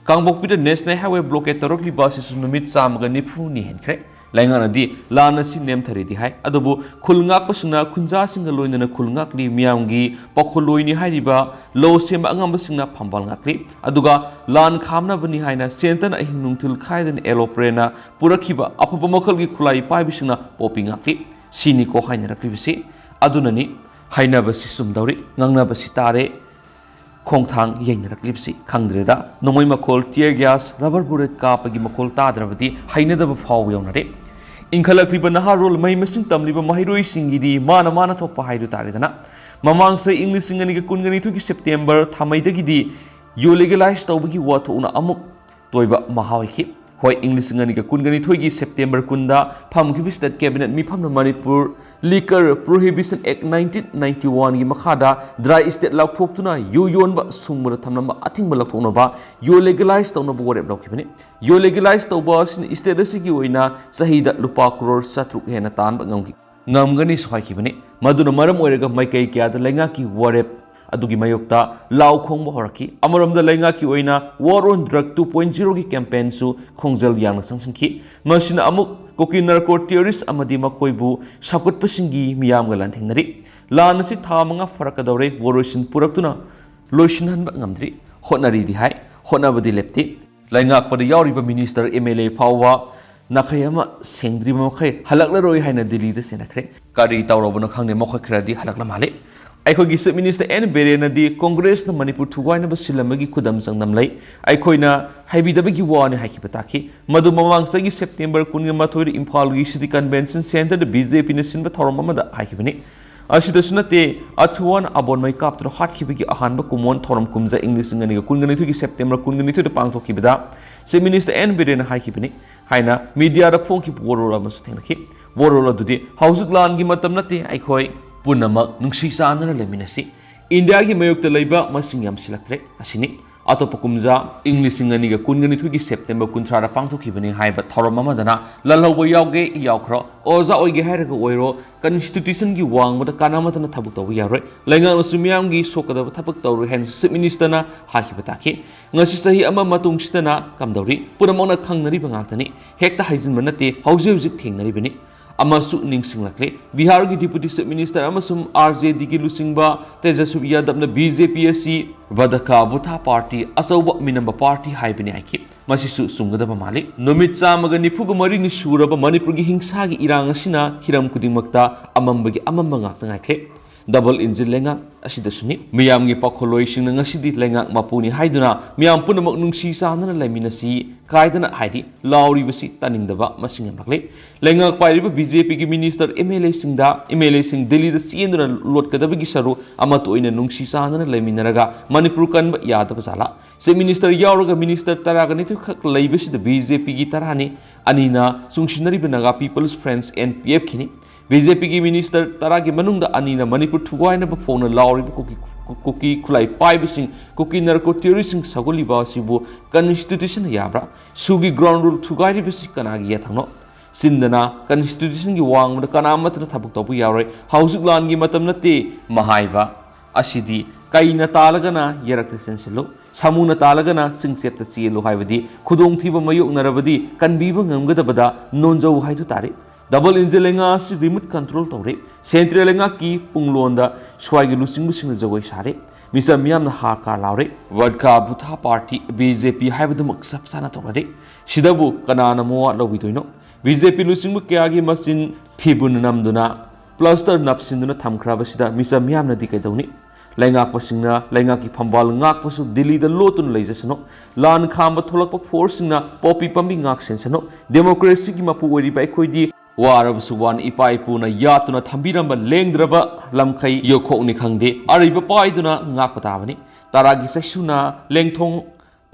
ꯀꯥꯡꯄꯣꯛꯄꯤꯗ National Highway blockade ꯇꯧꯔꯛꯂꯤꯕ ꯑꯁꯤꯁꯨ ꯅꯨꯃꯤꯠ ꯆꯥꯝꯃꯒ ꯅꯤꯐꯨꯅꯤ ꯍꯦꯟꯈ꯭ꯔꯦ꯫ ꯂꯩꯉꯥꯛꯅꯗꯤ ꯂꯥꯟ ꯑꯁꯤ ꯅꯦꯝꯊꯔꯦꯗꯤ ꯍꯥꯏ, ꯑꯗꯨꯕꯨ ꯈꯨꯜ ꯉꯥꯛꯄꯁꯤꯡꯅ ꯈꯨꯟꯖꯥꯁꯤꯡꯒ ꯂꯣꯏꯅꯅ ꯈꯨꯜ ꯉꯥꯛꯂꯤ, ꯃꯤꯌꯥꯝꯒꯤ ꯄꯥꯈꯣꯜꯂꯣꯏꯅꯤ ꯍꯥꯏꯔꯤꯕ ꯂꯧ ꯁꯦꯝꯕ ꯑꯉꯝꯕꯁꯤꯡꯅ ꯐꯝꯕꯥꯜ ꯉꯥꯛꯂꯤ꯫ ꯑꯗꯨꯒ ꯂꯥꯟ ꯈꯥꯝꯅꯕꯅꯤ ꯍꯥꯏꯅ ꯆꯦꯟꯇꯅ ꯑꯍꯤꯡ ꯅꯨꯡꯊꯤꯜ ꯈꯥꯏꯗꯅ ꯑꯦꯂꯣꯄ꯭ꯔꯦꯅ ꯄꯨꯔꯛꯈꯤꯕ ꯑꯐꯕ ꯃꯈꯜꯒꯤ ꯈꯨꯠꯂꯥꯏ ꯄꯥꯏꯕꯁꯤꯡꯅ ꯄꯣꯄꯤ ꯉꯥꯛꯂꯤ꯫ ꯁꯤꯅꯤꯀꯣ ꯍꯥꯏꯅꯔꯛꯂꯤꯕꯁꯤ꯫ ꯑꯗꯨꯅꯅꯤ ꯍꯥꯏꯅꯕꯁꯤ ꯆꯨꯝꯗꯧꯔꯤ, ꯉꯥꯡꯅꯕꯁꯤ ꯇꯥꯔꯦ, ꯈꯣꯡꯊꯥꯡ ꯌꯩꯅꯔꯛꯂꯤꯕꯁꯤ꯫ ꯈꯪꯗ꯭ꯔꯦꯗ, ꯅꯣꯡꯃꯩ ꯃꯈꯣꯜ, tear gas, rubber bullet ꯀꯥꯞꯄꯒꯤ ꯃꯈꯣꯜ ꯇꯥꯗ꯭ꯔꯕꯗꯤ ꯍꯩꯅꯗꯕ ꯐꯥꯎꯕ ꯌꯥꯎꯅꯔꯦ꯫ ꯏꯟꯈꯠꯂꯛꯂꯤꯕ ꯅꯍꯥꯔꯣꯜ ꯃꯍꯩ ꯃꯁꯤꯡ ꯇꯝꯂꯤꯕ ꯃꯍꯩꯔꯣꯏꯁꯤꯡꯒꯤꯗꯤ ꯃꯥꯅ ꯃꯥꯅ ꯊꯣꯛꯄ ꯍꯥꯏꯗꯨ ꯇꯥꯔꯦꯗꯅ꯫ ꯃꯃꯥꯡ ꯆꯍꯤ ꯏꯪ ꯂꯤꯁꯤꯡ ꯑꯅꯤꯒ ꯀꯨꯟꯒ ꯅꯤꯊꯣꯏꯒꯤ September ꯊꯥꯃꯩꯗꯒꯤꯗꯤ ꯌꯨ legalize ꯇꯧꯕꯒꯤ ꯋꯥꯊꯣꯛꯅ ꯑꯃꯨꯛ ꯇꯣꯏꯕ ꯃꯍꯥ ꯑꯣꯏꯈꯤ꯫ ꯍꯣꯏ, ꯏꯪ ꯂꯤꯁꯤꯡ ꯑꯅꯤꯒ ꯀꯨꯟꯒ ꯅꯤꯊꯣꯏꯒꯤ ꯁꯦꯞꯇꯦꯝꯕꯔ ꯀꯨꯟꯗ ꯐꯝꯈꯤꯕ State Cabinet ꯃꯤꯐꯝꯅ Manipur Liquor Prohibition Act nineteen ninety one ꯒꯤ ꯃꯈꯥꯗ dry state ꯂꯥꯎꯊꯣꯛꯇꯨꯅ ꯌꯨ ꯌꯣꯟꯕ ꯁꯨꯡꯕꯗ ꯊꯝꯂꯝꯕ ꯑꯊꯤꯡꯕ ꯂꯧꯊꯣꯛꯅꯕ ꯌꯨ legalize ꯇꯧꯅꯕ ꯋꯥꯔꯦꯞ ꯂꯧꯈꯤꯕꯅꯤ꯫ ꯌꯨ legalize ꯇꯧꯕ ꯑꯁꯤꯅ state ꯑꯁꯤꯒꯤ ꯑꯣꯏꯅ ꯆꯍꯤꯗ ꯂꯨꯄꯥ ꯀ꯭ꯔꯣꯔ ꯆꯥꯇ꯭ꯔꯨꯛ ꯍꯦꯟꯅ ꯇꯥꯟꯕ ꯉꯝꯈꯤ꯫ ꯉꯝꯒꯅꯤꯁꯨ ꯍꯥꯏꯈꯤꯕꯅꯤ꯫ ꯃꯗꯨꯅ ꯃꯔꯝ ꯑꯣꯏꯔꯒ ꯃꯥꯏꯀꯩ ꯀꯌꯥꯗ ꯂꯩꯉꯥꯛꯀꯤ ꯋꯥꯔꯦꯞ ꯑꯗꯨꯒꯤ ꯃꯥꯌꯣꯛꯇ ꯂꯥꯎ ꯈꯣꯡꯕ ꯍꯧꯔꯛꯈꯤ꯫ ꯑꯃꯔꯣꯝꯗ ꯂꯩꯉꯥꯛꯀꯤ ꯑꯣꯏꯅ War on Drug two point zero ꯒꯤ campaign ꯁꯨ ꯈꯣꯡꯖꯦꯜ ꯌꯥꯡꯅ ꯆꯪꯁꯤꯟꯈꯤ꯫ ꯃꯁꯤꯅ ꯑꯃꯨꯛ ꯀꯨꯀꯤ narco terrorist ꯑꯃꯗꯤ ꯃꯈꯣꯏꯕꯨ ꯁꯧꯒꯠꯄꯁꯤꯡꯒꯤ ꯃꯤꯌꯥꯝꯒ ꯂꯥꯟꯊꯦꯡꯅꯔꯤ꯫ ꯂꯥꯟ ꯑꯁꯤ ꯊꯥ ꯃꯉꯥ ꯐꯥꯔꯛꯀꯗꯧꯔꯦ꯫ ꯋꯥꯔꯣꯏꯁꯤꯟ ꯄꯨꯔꯛꯇꯨꯅ ꯂꯣꯏꯁꯤꯟꯍꯟꯕ ꯉꯝꯗ꯭ꯔꯤ꯫ ꯍꯣꯠꯅꯔꯤꯗꯤ ꯍꯥꯏ, ꯍꯣꯠꯅꯕꯗꯤ ꯂꯦꯞꯇꯦ꯫ ꯂꯩꯉꯥꯛꯄꯗ ꯌꯥꯎꯔꯤꯕ minister, M L A ꯐꯥꯎꯕ ꯅꯥꯈꯩ ꯑꯃ ꯁꯦꯡꯗ꯭ꯔꯤꯕ ꯃꯈꯩ ꯍꯜꯂꯛꯂꯔꯣꯏ ꯍꯥꯏꯅ ꯗꯤꯜꯂꯤꯗ ꯆꯦꯟꯅꯈ꯭ꯔꯦ꯫ ꯀꯔꯤ ꯇꯧꯔꯕꯅꯣ ꯈꯪꯗꯦ, ꯃꯈꯣꯏ ꯈꯔꯗꯤ ꯍꯜꯂꯛꯂ ꯃꯥꯜꯂꯦ꯫ ꯑꯩꯈꯣꯏꯒꯤ Chief Minister N ꯕꯤꯔꯦꯟꯅꯗꯤ ꯀꯣꯡꯒ꯭ꯔꯦꯁꯅ ꯃꯅꯤꯄꯨꯔ ꯊꯨꯒꯥꯏꯅꯕ ꯁꯤꯜꯂꯝꯕꯒꯤ ꯈꯨꯗꯝ ꯆꯥꯡꯗꯝ ꯂꯩ꯫ ꯑꯩꯈꯣꯏꯅ ꯍꯩꯕꯤꯗꯕꯒꯤ ꯋꯥꯅꯤ ꯍꯥꯏꯈꯤꯕ ꯇꯥꯈꯤ꯫ ꯃꯗꯨ ꯃꯃꯥꯡ ꯆꯍꯤꯒꯤ ꯁꯦꯞꯇꯦꯝꯕꯔ ꯀꯨꯟꯒ ꯃꯥꯊꯣꯏꯗ ꯏꯝꯐꯥꯜꯒꯤ City Convention Centre ꯗ B J P ꯅ ꯁꯤꯟꯕ ꯊꯧꯔꯝ ꯑꯃꯗ ꯍꯥꯏꯈꯤꯕꯅꯤ꯫ ꯑꯁꯤꯗꯁꯨ ꯅꯠꯇꯦ, ꯑꯊꯨꯋꯥꯟ ꯑꯕꯣꯟ ꯃꯩ ꯀꯥꯞꯇꯨꯅ ꯍꯥꯠꯈꯤꯕꯒꯤ ꯑꯍꯥꯟꯕ ꯀꯨꯝꯑꯣꯟ ꯊꯧꯔꯝ ꯀꯨꯝꯖꯥ ꯏꯪ ꯂꯤꯁꯤꯡ ꯑꯅꯤꯒ ꯀꯨꯟꯒ ꯅꯤꯊꯣꯏꯒꯤ ꯁꯦꯞꯇꯦꯝꯕꯔ ꯀꯨꯟꯒ ꯅꯤꯊꯣꯏꯗ ꯄꯥꯡꯊꯣꯛꯈꯤꯕꯗ Chief Minister N ꯕꯤꯔꯦꯟꯅ ꯍꯥꯏꯈꯤꯕꯅꯤ ꯍꯥꯏꯅ media ꯗ ꯐꯣꯡꯈꯤꯕ ꯋꯥꯔꯣꯜ ꯑꯃꯁꯨ ꯊꯦꯡꯅꯈꯤ꯫ ꯋꯥꯔꯣꯜ ꯑꯗꯨꯗꯤ ꯍꯧꯖꯤꯛ ꯂꯥꯟꯒꯤ ꯃꯇꯝ ꯅꯠꯇꯦ, ꯑꯩꯈꯣꯏ ꯄꯨꯝꯅꯃꯛ ꯅꯨꯡꯁꯤ ꯆꯥꯟꯅꯅ ꯂꯩꯃꯤꯟꯅꯁꯤ꯫ ꯏꯟꯗꯤꯌꯥꯒꯤ ꯃꯥꯌꯣꯛꯇ ꯂꯩꯕ ꯃꯁꯤꯡ ꯌꯥꯝꯁꯤꯜꯂꯛꯇ꯭ꯔꯦ꯫ ꯑꯁꯤꯅꯤ꯫ ꯑꯇꯣꯞꯄ ꯀꯨꯝꯖꯥ ꯏꯪ ꯂꯤꯁꯤꯡ ꯑꯅꯤꯒ ꯀꯨꯟꯒ ꯅꯤꯊꯣꯏꯒꯤ ꯁꯦꯞꯇꯦꯝꯕꯔ ꯀꯨꯟꯊ꯭ꯔꯥꯗ ꯄꯥꯡꯊꯣꯛꯈꯤꯕꯅꯤ ꯍꯥꯏꯕ ꯊꯧꯔꯝ ꯑꯃꯗꯅ ꯂꯜꯍꯧꯕ ꯌꯥꯎꯒꯦ ꯌꯥꯎꯈ꯭ꯔꯣ, ꯑꯣꯖꯥ ꯑꯣꯏꯒꯦ ꯍꯥꯏꯔꯒ ꯑꯣꯏꯔꯣ, constitution ꯒꯤ ꯋꯥꯡꯃꯗ ꯀꯥꯟꯅꯃꯠꯇꯅ ꯊꯕꯛ ꯇꯧꯕ ꯌꯥꯔꯣꯏ, ꯂꯩꯉꯥꯛꯅꯁꯨ ꯃꯤꯌꯥꯝꯒꯤ ꯁꯣꯛꯀꯗꯕ ꯊꯕꯛ ꯇꯧꯔꯣꯏ ꯍꯥꯏꯅꯁꯨ Chief Minister ꯅ ꯍꯥꯏꯈꯤꯕ ꯇꯥꯈꯤ꯫ ꯉꯁꯤ ꯆꯍꯤ ꯑꯃ ꯃꯇꯨꯡꯁꯤꯗꯅ ꯀꯝꯗꯧꯔꯤ? ꯄꯨꯝꯅꯃꯛꯅ ꯈꯪꯅꯔꯤꯕ ꯉꯥꯛꯇꯅꯤ꯫ ꯍꯦꯛꯇ ꯍꯥꯏꯖꯤꯟꯕ ꯅꯠꯇꯦ, ꯍꯧꯖꯤꯛ ꯍꯧꯖꯤꯛ ꯊꯦꯡꯅꯔꯤꯕꯅꯤ꯫ ꯑꯃꯁꯨ ꯅꯤꯡꯁꯤꯡꯂꯛꯂꯦ, ꯕꯤꯍꯥꯔꯒꯤ Deputy Chief Minister ꯑꯃꯁꯨꯡ R J D ꯒꯤ ꯂꯨꯆꯤꯡꯕ ꯇꯦꯖꯁ꯭ꯋꯤ ꯌꯥꯗꯕꯅ B J P ꯑꯁꯤ ꯕꯗꯀꯥ ꯕꯨꯊꯥ party, ꯑꯆꯧꯕ ꯃꯤꯅꯝꯕ party ꯍꯥꯏꯕꯅꯤ ꯍꯥꯏꯈꯤ꯫ ꯃꯁꯤꯁꯨ ꯆꯨꯝꯒꯗꯕ ꯃꯥꯜꯂꯤ꯫ ꯅꯨꯃꯤꯠ ꯆꯥꯝꯃꯒ ꯅꯤꯐꯨꯒ ꯃꯔꯤꯅꯤ ꯁꯨꯔꯕ ꯃꯅꯤꯄꯨꯔꯒꯤ ꯍꯤꯡꯁꯥꯒꯤ ꯏꯔꯥꯡ ꯑꯁꯤꯅ ꯍꯤꯔꯝ ꯈꯨꯗꯤꯡꯃꯛꯇ ꯑꯃꯝꯕꯒꯤ ꯑꯃꯝꯕ ꯉꯥꯛꯇ ꯉꯥꯏꯈ꯭ꯔꯦ꯫ ꯗꯕꯜ ꯏꯟꯖꯤꯟ ꯂꯩꯉꯥꯛ ꯑꯁꯤꯗꯁꯨꯅꯤ꯫ ꯃꯤꯌꯥꯝꯒꯤ ꯄꯥꯈꯣꯜꯂꯣꯏꯁꯤꯡꯅ ꯉꯁꯤꯗꯤ ꯂꯩꯉꯥꯛ ꯃꯄꯨꯅꯤ ꯍꯥꯏꯗꯨꯅ ꯃꯤꯌꯥꯝ ꯄꯨꯝꯅꯃꯛ ꯅꯨꯡꯁꯤ ꯆꯥꯟꯅꯅ ꯂꯩꯃꯤꯟꯅꯁꯤ ꯀꯥꯏꯗꯅ ꯍꯥꯏꯗꯤ ꯂꯥꯎꯔꯤꯕꯁꯤ ꯇꯥꯅꯤꯡꯗꯕ ꯃꯁꯤꯡ ꯌꯥꯝꯂꯛꯂꯦ꯫ ꯂꯩꯉꯥꯛ ꯄꯥꯏꯔꯤꯕ ꯕꯤ ꯖꯦ ꯄꯤꯒꯤ ꯃꯤꯅꯤꯁꯇꯔ, ꯑꯦꯝ ꯑꯦꯜ ꯑꯦꯁꯤꯡꯗ, ꯑꯦꯝ ꯑꯦꯜ ꯑꯦꯁꯤꯡ ꯗꯤꯜꯂꯤꯗ ꯆꯦꯟꯗꯨꯅ ꯂꯣꯠꯀꯗꯕꯒꯤ ꯁꯔꯨ ꯑꯃꯠꯇ ꯑꯣꯏꯅ ꯅꯨꯡꯁꯤ ꯆꯥꯟꯅꯅ ꯂꯩꯃꯤꯟꯅꯔꯒ ꯃꯅꯤꯄꯨꯔ ꯀꯟꯕ ꯌꯥꯗꯕ ꯖꯥꯠꯂꯥ? ꯆꯤꯐ ꯃꯤꯅꯤꯁꯇꯔ ꯌꯥꯎꯔꯒ ꯃꯤꯅꯤꯁꯇꯔ ꯇꯔꯥꯒ ꯅꯤꯊꯣꯏꯈꯛ ꯂꯩꯕꯁꯤꯗ ꯕꯤ ꯖꯦ ꯄꯤꯒꯤ ꯇꯔꯥꯅꯤ, ꯑꯅꯤꯅ ꯆꯨꯡꯁꯤꯟꯅꯔꯤꯕ Naga peoples front, N P ꯑꯦꯐꯀꯤꯅꯤ꯫ ꯕꯤ ꯖꯦ ꯄꯤꯒꯤ ꯃꯤꯅꯤꯁꯇꯔ ꯇꯔꯥꯒꯤ ꯃꯅꯨꯡꯗ ꯑꯅꯤꯅ ꯃꯅꯤꯄꯨꯔ ꯊꯨꯒꯥꯏꯅꯕ ꯐꯣꯡꯅ ꯂꯥꯎꯔꯤꯕ ꯀꯨꯀꯤ, ꯀꯨꯀꯤ ꯈꯨꯠꯂꯥꯏ ꯄꯥꯏꯕꯁꯤꯡ, ꯀꯨꯀꯤ ꯅꯥꯔꯀꯣ ꯇꯦꯔꯣꯔꯤꯁ꯭ꯠꯁꯤꯡ ꯁꯧꯒꯠꯂꯤꯕ ꯑꯁꯤꯕꯨ ꯀꯟꯁꯇꯤꯇ꯭ꯌꯨꯁꯟꯅ ꯌꯥꯕ꯭ꯔꯥ? ꯁꯨꯒꯤ ꯒ꯭ꯔꯥꯎꯟ ꯔꯨꯜ ꯊꯨꯒꯥꯏꯔꯤꯕꯁꯤ ꯀꯅꯥꯒꯤ ꯌꯥꯊꯪꯅꯣ? ꯆꯤꯟꯗꯅ ꯀꯟꯁꯇꯤꯇ꯭ꯌꯨꯁꯟꯒꯤ ꯋꯥꯡꯃꯗ ꯀꯅꯥꯃꯠꯇꯅ ꯊꯕꯛ ꯇꯧꯕ ꯌꯥꯔꯣꯏ꯫ ꯍꯧꯖꯤꯛ ꯂꯥꯟꯒꯤ ꯃꯇꯝ ꯅꯠꯇꯦ ꯃꯍꯥꯏꯕ ꯑꯁꯤꯗꯤ ꯀꯩꯅ ꯇꯥꯜꯂꯒꯅ ꯌꯦꯔꯛꯇ ꯆꯦꯟꯁꯤꯜꯂꯨ, ꯁꯥꯃꯨꯅ ꯇꯥꯜꯂꯒꯅ ꯆꯤꯡꯆꯦꯞꯇ ꯆꯦꯜꯂꯨ ꯍꯥꯏꯕꯗꯤ ꯈꯨꯗꯣꯡꯊꯤꯕ ꯃꯥꯌꯣꯛꯅꯔꯕꯗꯤ ꯀꯟꯕꯤꯕ ꯉꯝꯒꯗꯕꯗ ꯅꯣꯟꯖꯧ ꯍꯥꯏꯗꯨ ꯇꯥꯔꯦ꯫ ꯗꯕꯜ ꯏꯟꯖꯤꯟ ꯂꯩꯉꯥꯛ ꯑꯁꯤ ꯔꯤꯃꯣꯠ ꯀꯟꯇ꯭ꯔꯣꯜ ꯇꯧꯔꯦ꯫ ꯁꯦꯟꯇ꯭ꯔꯦꯜ ꯂꯩꯉꯥꯛꯀꯤ ꯄꯨꯡꯂꯣꯟꯗ ꯁ꯭ꯋꯥꯏꯒꯤ ꯂꯨꯆꯤꯡꯕꯁꯤꯡꯅ ꯖꯒꯣꯏ ꯁꯥꯔꯦ꯫ ꯃꯤꯆꯝ ꯃꯤꯌꯥꯝꯅ ꯍꯥ ꯀꯥ ꯂꯥꯎꯔꯦ꯫ ꯚꯣꯠꯀꯥ ꯚꯨꯇꯥ ꯄꯥꯔꯇꯤ ꯕꯤ ꯖꯦ ꯄꯤ ꯍꯥꯏꯕꯗꯨꯃꯛ ꯆꯞ ꯆꯥꯅ ꯇꯧꯅꯔꯦ꯫ ꯁꯤꯗꯕꯨ ꯀꯅꯥꯅ ꯃꯋꯥ ꯂꯧꯕꯤꯗꯣꯏꯅꯣ? ꯕꯤ ꯖꯦ ꯄꯤ ꯂꯨꯆꯤꯡꯕ ꯀꯌꯥꯒꯤ ꯃꯆꯤꯟ ꯐꯤꯕꯨꯟ ꯅꯝꯗꯨꯅ ꯄ꯭ꯂꯥꯁꯇꯔ ꯅꯞꯁꯤꯟꯗꯨꯅ ꯊꯝꯈ꯭ꯔꯕꯁꯤꯗ ꯃꯤꯆꯝ ꯃꯤꯌꯥꯝꯅꯗꯤ ꯀꯩꯗꯧꯅꯤ? ꯂꯩꯉꯥꯛꯄꯁꯤꯡꯅ ꯂꯩꯉꯥꯛꯀꯤ ꯐꯝꯕꯥꯜ ꯉꯥꯛꯄꯁꯨ ꯗꯤꯜꯂꯤꯗ ꯂꯣꯠꯇꯨꯅ ꯂꯩꯖꯁꯅꯨ꯫ ꯂꯥꯟ ꯈꯥꯝꯕ ꯊꯣꯛꯂꯛꯄ ꯐꯣꯔꯁꯁꯤꯡꯅ ꯄꯣꯄꯤ ꯄꯥꯝꯕꯤ ꯉꯥꯛ ꯁꯦꯟꯁꯅꯨ꯫ ꯗꯦꯃꯣꯀ꯭ꯔꯦꯁꯤꯒꯤ ꯃꯄꯨ ꯑꯣꯏꯔꯤꯕ ꯑꯩꯈꯣꯏꯗꯤ ꯋꯥꯔꯕꯁꯨ ꯋꯥꯅ ꯏꯄꯥ ꯏꯄꯨꯅ ꯌꯥꯠꯇꯨꯅ ꯊꯝꯕꯤꯔꯝꯕ ꯂꯦꯡꯗ꯭ꯔꯕ ꯂꯝꯈꯩ ꯌꯣꯛꯈꯣꯛꯅꯤ ꯈꯪꯗꯦ, ꯑꯔꯩꯕ ꯄꯥꯏꯗꯨꯅ ꯉꯥꯛꯄ ꯇꯥꯕꯅꯤ꯫ ꯇꯔꯥꯒꯤ ꯆꯩꯁꯨꯅ ꯂꯦꯡꯊꯣꯡ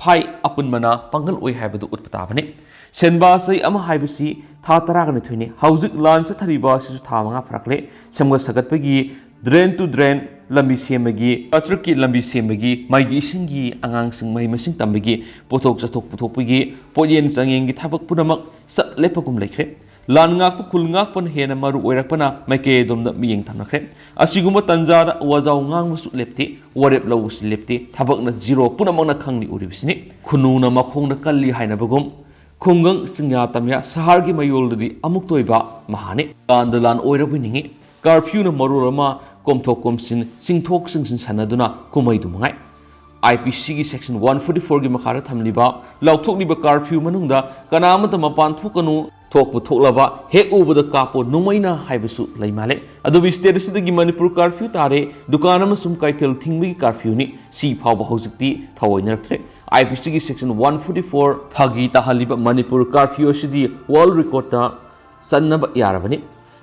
ꯐꯥꯏ ꯑꯄꯨꯟꯕꯅ ꯄꯥꯡꯒꯜ ꯑꯣꯏ ꯍꯥꯏꯕꯗꯨ ꯎꯠꯄ ꯇꯥꯕꯅꯤ꯫ ꯁꯦꯟꯕꯥ ꯆꯍꯤ ꯑꯃ ꯍꯥꯏꯕꯁꯤ ꯊꯥ ꯇꯔꯥꯒ ꯅꯤꯊꯣꯏꯅꯤ꯫ ꯍꯧꯖꯤꯛ ꯂꯥꯟ ꯆꯠꯊꯔꯤꯕ ꯑꯁꯤꯁꯨ ꯊꯥ ꯃꯉꯥ ꯐꯥꯔꯛꯂꯦ꯫ ꯁꯦꯝꯒꯠ ꯁꯥꯒꯠꯄꯒꯤ, ꯗ꯭ꯔꯦꯟ ꯇꯨ ꯗ꯭ꯔꯦꯟ ꯂꯝꯕꯤ ꯁꯦꯝꯕꯒꯤ, ꯇ꯭ꯔꯛꯀꯤ ꯂꯝꯕꯤ ꯁꯦꯝꯕꯒꯤ, ꯃꯩꯒꯤ ꯏꯁꯤꯡꯒꯤ, ꯑꯉꯥꯡꯁꯤꯡ ꯃꯍꯩ ꯃꯁꯤꯡ ꯇꯝꯕꯒꯤ, ꯄꯣꯠꯊꯣꯛ ꯆꯠꯊꯣꯛ ꯄꯨꯊꯣꯛꯄꯒꯤ, ꯄꯣꯠꯌꯦꯟ ꯆꯥꯡꯌꯦꯟꯒꯤ ꯊꯕꯛ ꯄꯨꯝꯅꯃꯛ ꯆꯠ ꯂꯦꯞꯄꯒꯨꯝ ꯂꯩꯈ꯭ꯔꯦ꯫ ꯂꯥꯟ ꯉꯥꯛꯄ ꯈꯨꯜ ꯉꯥꯛꯄꯅ ꯍꯦꯟꯅ ꯃꯔꯨ ꯑꯣꯏꯔꯛꯄꯅ ꯃꯥꯏꯀꯩ ꯑꯗꯣꯝꯗ ꯃꯤꯠꯌꯦꯡ ꯊꯝꯅꯈ꯭ꯔꯦ꯫ ꯑꯁꯤꯒꯨꯝꯕ ꯇꯟꯖꯥꯗ ꯋꯥꯖꯥꯎ ꯉꯥꯡꯕꯁꯨ ꯂꯦꯞꯇꯦ, ꯋꯥꯔꯦꯞ ꯂꯧꯕꯁꯨ ꯂꯦꯞꯇꯦ, ꯊꯕꯛꯅ ꯖꯤꯔꯣ ꯄꯨꯝꯅꯃꯛꯅ ꯈꯪꯂꯤ ꯎꯔꯤꯕꯁꯤꯅꯤ꯫ ꯈꯨꯅꯨꯅ ꯃꯈꯣꯡꯗ ꯀꯜꯂꯤ ꯍꯥꯏꯅꯕꯒꯨꯝ, ꯈꯨꯡꯒꯪ ꯆꯤꯡꯌꯥ ꯇꯝꯌꯥ ꯁꯍꯔꯒꯤ ꯃꯌꯣꯜꯗꯗꯤ ꯑꯃꯨꯛꯇ ꯑꯣꯏꯕ ꯃꯍꯥꯅꯤ꯫ ꯂꯥꯟꯗ ꯂꯥꯟ ꯑꯣꯏꯔꯕꯣꯏ ꯅꯤꯡꯏ꯫ ꯀꯥꯔꯐ꯭ꯌꯨꯅ ꯃꯔꯣꯜ ꯑꯃ ꯀꯣꯝꯊꯣꯛ ꯀꯣꯝꯁꯤꯟ, ꯆꯤꯡꯊꯣꯛ ꯆꯤꯡꯁꯤꯟ ꯁꯥꯟꯅꯗꯨꯅ ꯀꯨꯝꯍꯩꯗꯨ ꯃꯉꯥꯏ꯫ ꯑꯥꯏ ꯄꯤ ꯁꯤꯒꯤ ꯁꯦꯛꯁꯟ ꯋꯥꯟ ꯐꯣꯔꯇꯤ ꯐꯣꯔꯒꯤ ꯃꯈꯥꯗ ꯊꯝꯂꯤꯕ ꯂꯥꯎꯊꯣꯛꯂꯤꯕ ꯀꯥꯔꯐ꯭ꯌꯨ ꯃꯅꯨꯡꯗ ꯀꯅꯥ ꯑꯃꯠꯇ ꯃꯄꯥꯟ ꯊꯣꯛꯀꯅꯨ, ꯊꯣꯛꯄꯨ ꯊꯣꯛꯂꯕ ꯍꯦꯛ ꯎꯕꯗ ꯀꯥꯞꯄꯣ ꯅꯣꯡꯃꯩꯅ ꯍꯥꯏꯕꯁꯨ ꯂꯩ ꯃꯥꯜꯂꯦ꯫ ꯑꯗꯨꯕꯨ state ꯑꯁꯤꯗꯒꯤ ꯃꯅꯤꯄꯨꯔ curfew ꯇꯥꯔꯦ, ꯗꯨꯀꯥꯟ ꯑꯃꯁꯨꯡ ꯀꯩꯊꯦꯜ ꯊꯤꯡꯕꯒꯤ curfewꯅꯤ꯫ ꯁꯤ ꯐꯥꯎꯕ ꯍꯧꯖꯤꯛꯇꯤ ꯊꯑꯣꯏꯅꯔꯛꯇ꯭ꯔꯦ꯫ IPCꯒꯤ section one forty four ꯐꯥꯒꯤ ꯇꯥꯍꯜꯂꯤꯕ ꯃꯅꯤꯄꯨꯔ curfew ꯑꯁꯤꯗꯤ world recordꯇ ꯆꯟꯅꯕ ꯌꯥꯔꯕꯅꯤ꯫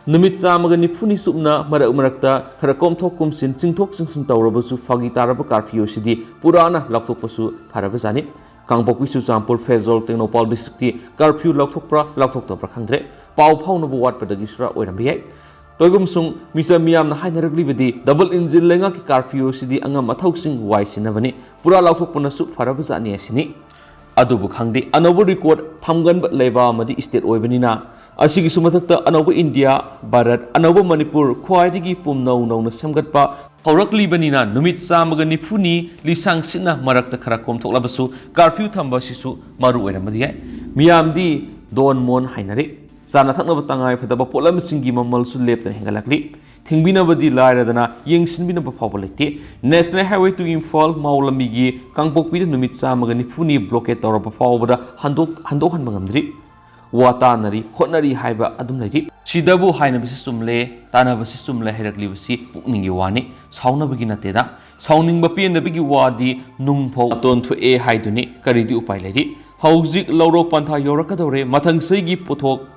ꯅꯨꯃꯤꯠ ꯆꯥꯝꯃꯒ ꯅꯤꯐꯨꯅꯤ ꯆꯨꯞꯅ ꯃꯔꯛ ꯃꯔꯛꯇ ꯈꯔ ꯀꯣꯝꯊꯣꯛ ꯀꯣꯝꯁꯤꯟ, ꯆꯤꯡꯊꯣꯛ ꯆꯤꯡꯁꯤꯟ ꯇꯧꯔꯕꯁꯨ ꯐꯥꯒꯤ ꯇꯥꯔꯕ curfew ꯑꯁꯤꯗꯤ ꯄꯨꯔꯥꯅ ꯂꯧꯊꯣꯛꯄꯁꯨ ꯐꯔꯕꯖꯥꯠꯅꯤ꯫ ꯀꯥꯡꯄꯣꯛꯄꯤ, ꯆꯨꯔꯆꯥꯟꯄꯨꯔ, ꯐꯦꯔꯖꯣꯜ, ꯇꯦꯡꯅꯧꯄꯜ districtꯇꯤ curfew ꯂꯧꯊꯣꯛꯄ꯭ꯔꯥ ꯂꯧꯊꯣꯛꯇꯕ꯭ꯔꯥ ꯈꯪꯗ꯭ꯔꯦ꯫ ꯄꯥꯎ ꯐꯥꯎꯅꯕ ꯋꯥꯠꯄꯗꯒꯤꯁꯨꯔ ꯑꯣꯏꯔꯝꯕ ꯌꯥꯏ꯫ ꯇꯣꯏꯒꯨꯝꯁꯨꯡ ꯃꯤꯆꯝ ꯃꯤꯌꯥꯝꯅ ꯍꯥꯏꯅꯔꯛꯂꯤꯕꯗꯤ double engine ꯂꯩꯉꯥꯛꯀꯤ curfewꯁꯤꯗꯤ ꯑꯉꯝ ꯑꯊꯧꯁꯤꯡ ꯋꯥꯏ ꯁꯤꯟꯅꯕꯅꯤ, ꯄꯨꯔꯥ ꯂꯧꯊꯣꯛꯄꯅꯁꯨ ꯐꯔꯕꯖꯥꯠꯅꯤ ꯑꯁꯤꯅꯤ꯫ ꯑꯗꯨꯕꯨ ꯈꯪꯗꯦ, ꯑꯅꯧꯕ record ꯊꯝꯒꯟꯕ ꯂꯩꯕꯥꯛ ꯑꯃꯗꯤ state ꯑꯣꯏꯕꯅꯤꯅ꯫ ꯑꯁꯤꯒꯤꯁꯨ ꯃꯊꯛꯇ ꯑꯅꯧꯕ ꯏꯟꯗꯤꯌꯥ, ꯚꯥꯔꯠ, ꯑꯅꯧꯕ ꯃꯅꯤꯄꯨꯔ, ꯈ꯭ꯋꯥꯏꯗꯒꯤ ꯄꯨꯝꯅꯧ ꯅꯧꯅ ꯁꯦꯝꯒꯠꯄ ꯍꯧꯔꯛꯂꯤꯕꯅꯤꯅ ꯅꯨꯃꯤꯠ ꯆꯥꯝꯃꯒ ꯅꯤꯐꯨꯅꯤ ꯂꯤꯁꯥꯡ ꯁꯤꯠꯅ ꯃꯔꯛꯇ ꯈꯔ ꯀꯣꯝꯊꯣꯛꯂꯕꯁꯨ curfew ꯊꯝꯕ ꯑꯁꯤꯁꯨ ꯃꯔꯨ ꯑꯣꯏꯔꯝꯕꯗꯤ ꯌꯥꯏ꯫ ꯃꯤꯌꯥꯝꯗꯤ ꯗꯣꯟ ꯃꯣꯟ ꯍꯥꯏꯅꯔꯦ꯫ ꯆꯥꯅ ꯊꯛꯅꯕ ꯇꯉꯥꯏ ꯐꯗꯕ ꯄꯣꯠꯂꯝꯁꯤꯡꯒꯤ ꯃꯃꯜꯁꯨ ꯂꯦꯞꯇꯅ ꯍꯦꯟꯒꯠꯂꯛꯂꯤ꯫ ꯊꯤꯡꯕꯤꯅꯕꯗꯤ ꯂꯥꯏꯔꯗꯅ ꯌꯦꯡꯁꯤꯟꯕꯤꯅꯕ ꯐꯥꯎꯕ ꯂꯩꯇꯦ꯫ National Highway two Imphal ꯃꯥꯎ ꯂꯝꯕꯤꯒꯤ ꯀꯥꯡꯄꯣꯛꯄꯤꯗ ꯅꯨꯃꯤꯠ ꯆꯥꯝꯃꯒ ꯅꯤꯐꯨꯅꯤ blockade ꯇꯧꯔꯕ ꯐꯥꯎꯕꯗ ꯍꯟꯗꯣꯛ-, ꯍꯟꯗꯣꯛꯍꯟꯕ ꯉꯝꯗ꯭ꯔꯤ꯫ ꯋꯥ ꯇꯥꯅꯔꯤ, ꯈꯣꯠꯅꯔꯤ ꯍꯥꯏꯕ ꯑꯗꯨꯝ ꯂꯩꯔꯤ꯫ ꯁꯤꯗꯕꯨ ꯍꯥꯏꯅꯕꯁꯤ ꯆꯨꯝꯂꯦ, ꯇꯥꯅꯕꯁꯤ ꯆꯨꯝꯂꯦ ꯍꯥꯏꯔꯛꯂꯤꯕꯁꯤ ꯄꯨꯛꯅꯤꯡꯒꯤ ꯋꯥꯅꯤ, ꯁꯥꯎꯅꯕꯒꯤ ꯅꯠꯇꯦꯗ꯫ ꯁꯥꯎꯅꯤꯡꯕ ꯄꯦꯟꯗꯕꯒꯤ ꯋꯥꯗꯤ ꯅꯨꯡꯐꯥꯎ ꯃꯇꯣꯟ ꯊꯣꯛꯑꯦ ꯍꯥꯏꯗꯨꯅꯤ, ꯀꯔꯤꯗꯤ ꯎꯄꯥꯏ ꯂꯩꯔꯤ? ꯍꯧꯖꯤꯛ ꯂꯧꯔꯣꯛ ꯄꯟꯊꯥ ꯌꯧꯔꯛꯀꯗꯧꯔꯦ, ꯃꯊꯪ ꯆꯍꯤꯒꯤ ꯄꯣꯠꯊꯣꯛ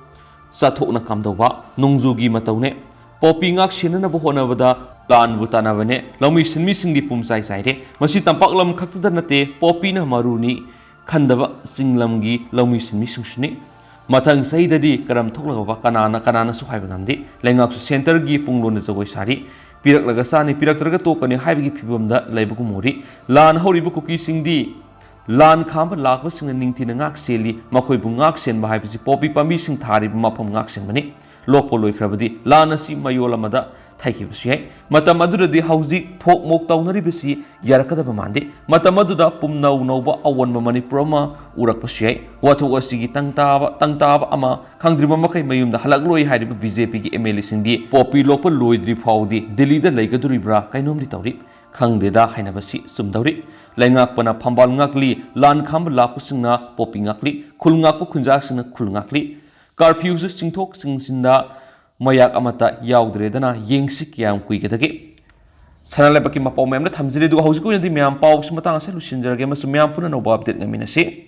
ꯆꯥꯊꯣꯛꯅ ꯀꯝꯗꯧꯕ? ꯅꯣꯡꯖꯨꯒꯤ ꯃꯇꯧꯅꯦ꯫ ꯄꯣꯄꯤ ꯉꯥꯛ ꯁꯦꯟꯅꯅꯕ ꯍꯣꯠꯅꯕꯗ ꯂꯥꯟꯕꯨ ꯇꯥꯟꯅꯕꯅꯦ꯫ ꯂꯧꯃꯤ ꯁꯤꯟꯃꯤꯁꯤꯡꯗꯤ ꯄꯨꯝꯆꯥꯏ ꯆꯥꯏꯔꯦ꯫ ꯃꯁꯤ ꯇꯝꯄꯥꯛ ꯂꯝ ꯈꯛꯇꯗ ꯅꯠꯇꯦ, ꯄꯣꯄꯤꯅ ꯃꯔꯨꯅꯤ ꯈꯟꯗꯕ ꯆꯤꯡ ꯂꯝꯒꯤ ꯂꯧꯃꯤ ꯁꯤꯟꯃꯤꯁꯤꯡꯁꯨꯅꯤ꯫ ꯃꯊꯪ ꯆꯍꯤꯗꯗꯤ ꯀꯔꯝ ꯊꯣꯛꯂꯒꯕ ꯀꯅꯥꯅ ꯀꯅꯥꯅꯁꯨ ꯍꯥꯏꯕ ꯉꯝꯗꯦ꯫ ꯂꯩꯉꯥꯛꯁꯨ centreꯒꯤ ꯄꯨꯡꯂꯣꯟꯗ ꯖꯒꯣꯏ ꯁꯥꯔꯤ꯫ ꯄꯤꯔꯛꯂꯒ ꯆꯥꯅꯤ, ꯄꯤꯔꯛꯇ꯭ꯔꯒ ꯇꯣꯛꯀꯅꯤ ꯍꯥꯏꯕꯒꯤ ꯐꯤꯕꯝꯗ ꯂꯩꯕꯒꯨꯝ ꯎꯔꯤ꯫ ꯂꯥꯟ ꯍꯧꯔꯤꯕ ꯀꯨꯀꯤꯁꯤꯡꯗꯤ ꯂꯥꯟ ꯈꯥꯝꯕ ꯂꯥꯛꯄꯁꯤꯡꯅ ꯅꯤꯡꯊꯤꯅ ꯉꯥꯛ ꯁꯦꯜꯂꯤ꯫ ꯃꯈꯣꯏꯕꯨ ꯉꯥꯛ ꯁꯦꯟꯕ ꯍꯥꯏꯕꯁꯤ ꯄꯣꯄꯤ ꯄꯥꯝꯕꯤꯁꯤꯡ ꯊꯥꯔꯤꯕ ꯃꯐꯝ ꯉꯥꯛ ꯁꯦꯟꯕꯅꯤ꯫ ꯂꯣꯛꯄ ꯂꯣꯏꯈ꯭ꯔꯕꯗꯤ ꯂꯥꯟ ꯑꯁꯤ ꯃꯌꯣꯜ ꯑꯃꯗ ꯊꯩꯈꯤꯕꯁꯨ ꯌꯥꯏ꯫ ꯃꯇꯝ ꯑꯗꯨꯗꯗꯤ ꯍꯧꯖꯤꯛ ꯊꯣꯛ ꯃꯣꯛ ꯇꯧꯅꯔꯤꯕꯁꯤ ꯌꯥꯔꯛꯀꯗꯕ ꯃꯥꯟꯗꯦ꯫ ꯃꯇꯝ ꯑꯗꯨꯗ ꯄꯨꯝꯅꯧ ꯅꯧꯕ ꯑꯑꯣꯟꯕ ꯃꯅꯤꯄꯨꯔ ꯑꯃ ꯎꯔꯛꯄꯁꯨ ꯌꯥꯏ꯫ ꯋꯥꯊꯣꯛ ꯑꯁꯤꯒꯤ ꯇꯪ ꯇꯥꯕ, ꯇꯪ ꯇꯥꯕ ꯑꯃ ꯈꯪꯗ꯭ꯔꯤꯕ ꯃꯈꯩ ꯃꯌꯨꯝꯗ ꯍꯜꯂꯛꯂꯣꯏ ꯍꯥꯏꯔꯤꯕ BJPꯒꯤ MLAꯁꯤꯡꯗꯤ ꯄꯣꯄꯤ ꯂꯣꯛꯄ ꯂꯣꯏꯗ꯭ꯔꯤ ꯐꯥꯎꯗꯤ ꯗꯤꯜꯂꯤꯗ ꯂꯩꯒꯗꯣꯔꯤꯕ꯭ꯔꯥ ꯀꯩꯅꯣꯝꯗꯤ ꯇꯧꯔꯤ꯫ ꯈꯪꯗꯦꯗ ꯍꯥꯏꯅꯕꯁꯤ ꯆꯨꯝꯗꯧꯔꯤ꯫ ꯂꯩꯉꯥꯛꯄꯅ ꯐꯝꯕꯥꯜ ꯉꯥꯛꯂꯤ, ꯂꯥꯟ ꯈꯥꯝꯕ ꯂꯥꯛꯄꯁꯤꯡꯅ ꯄꯣꯄꯤ ꯉꯥꯛꯂꯤ, ꯈꯨꯜ ꯉꯥꯛꯄ ꯈꯨꯟꯖꯥꯁꯤꯡꯅ ꯈꯨꯜ ꯉꯥꯛꯂꯤ꯫ ꯀꯥꯔꯐ꯭ꯌꯨꯁꯨ ꯆꯤꯡꯊꯣꯛ ꯆꯤꯡꯁꯤꯟꯗ ꯃꯌꯥꯛ ꯑꯃꯠꯇ ꯌꯥꯎꯗ꯭ꯔꯦꯗꯅ꯫ ꯌꯦꯡꯁꯤ ꯀꯌꯥꯝ ꯀꯨꯏꯒꯗꯒꯦ꯫ ꯁꯅꯥ ꯂꯩꯕꯥꯛꯀꯤ ꯃꯄꯥꯎ ꯃꯌꯥꯝꯅ ꯊꯝꯖꯔꯤ꯫ ꯑꯗꯨꯒ ꯍꯧꯖꯤꯛꯀꯤ ꯑꯣꯏꯅꯗꯤ ꯃꯌꯥꯝ ꯄꯥꯎꯁꯤ ꯃꯇꯥꯡ ꯑꯁꯤꯗ ꯂꯣꯏꯁꯤꯟꯖꯔꯒꯦ ꯑꯃꯁꯨꯡ ꯃꯌꯥꯝ ꯄꯨꯟꯅ ꯑꯅꯧꯕ ꯑꯞꯗꯦꯠ ꯉꯥꯏꯃꯤꯟꯅꯁꯤ꯫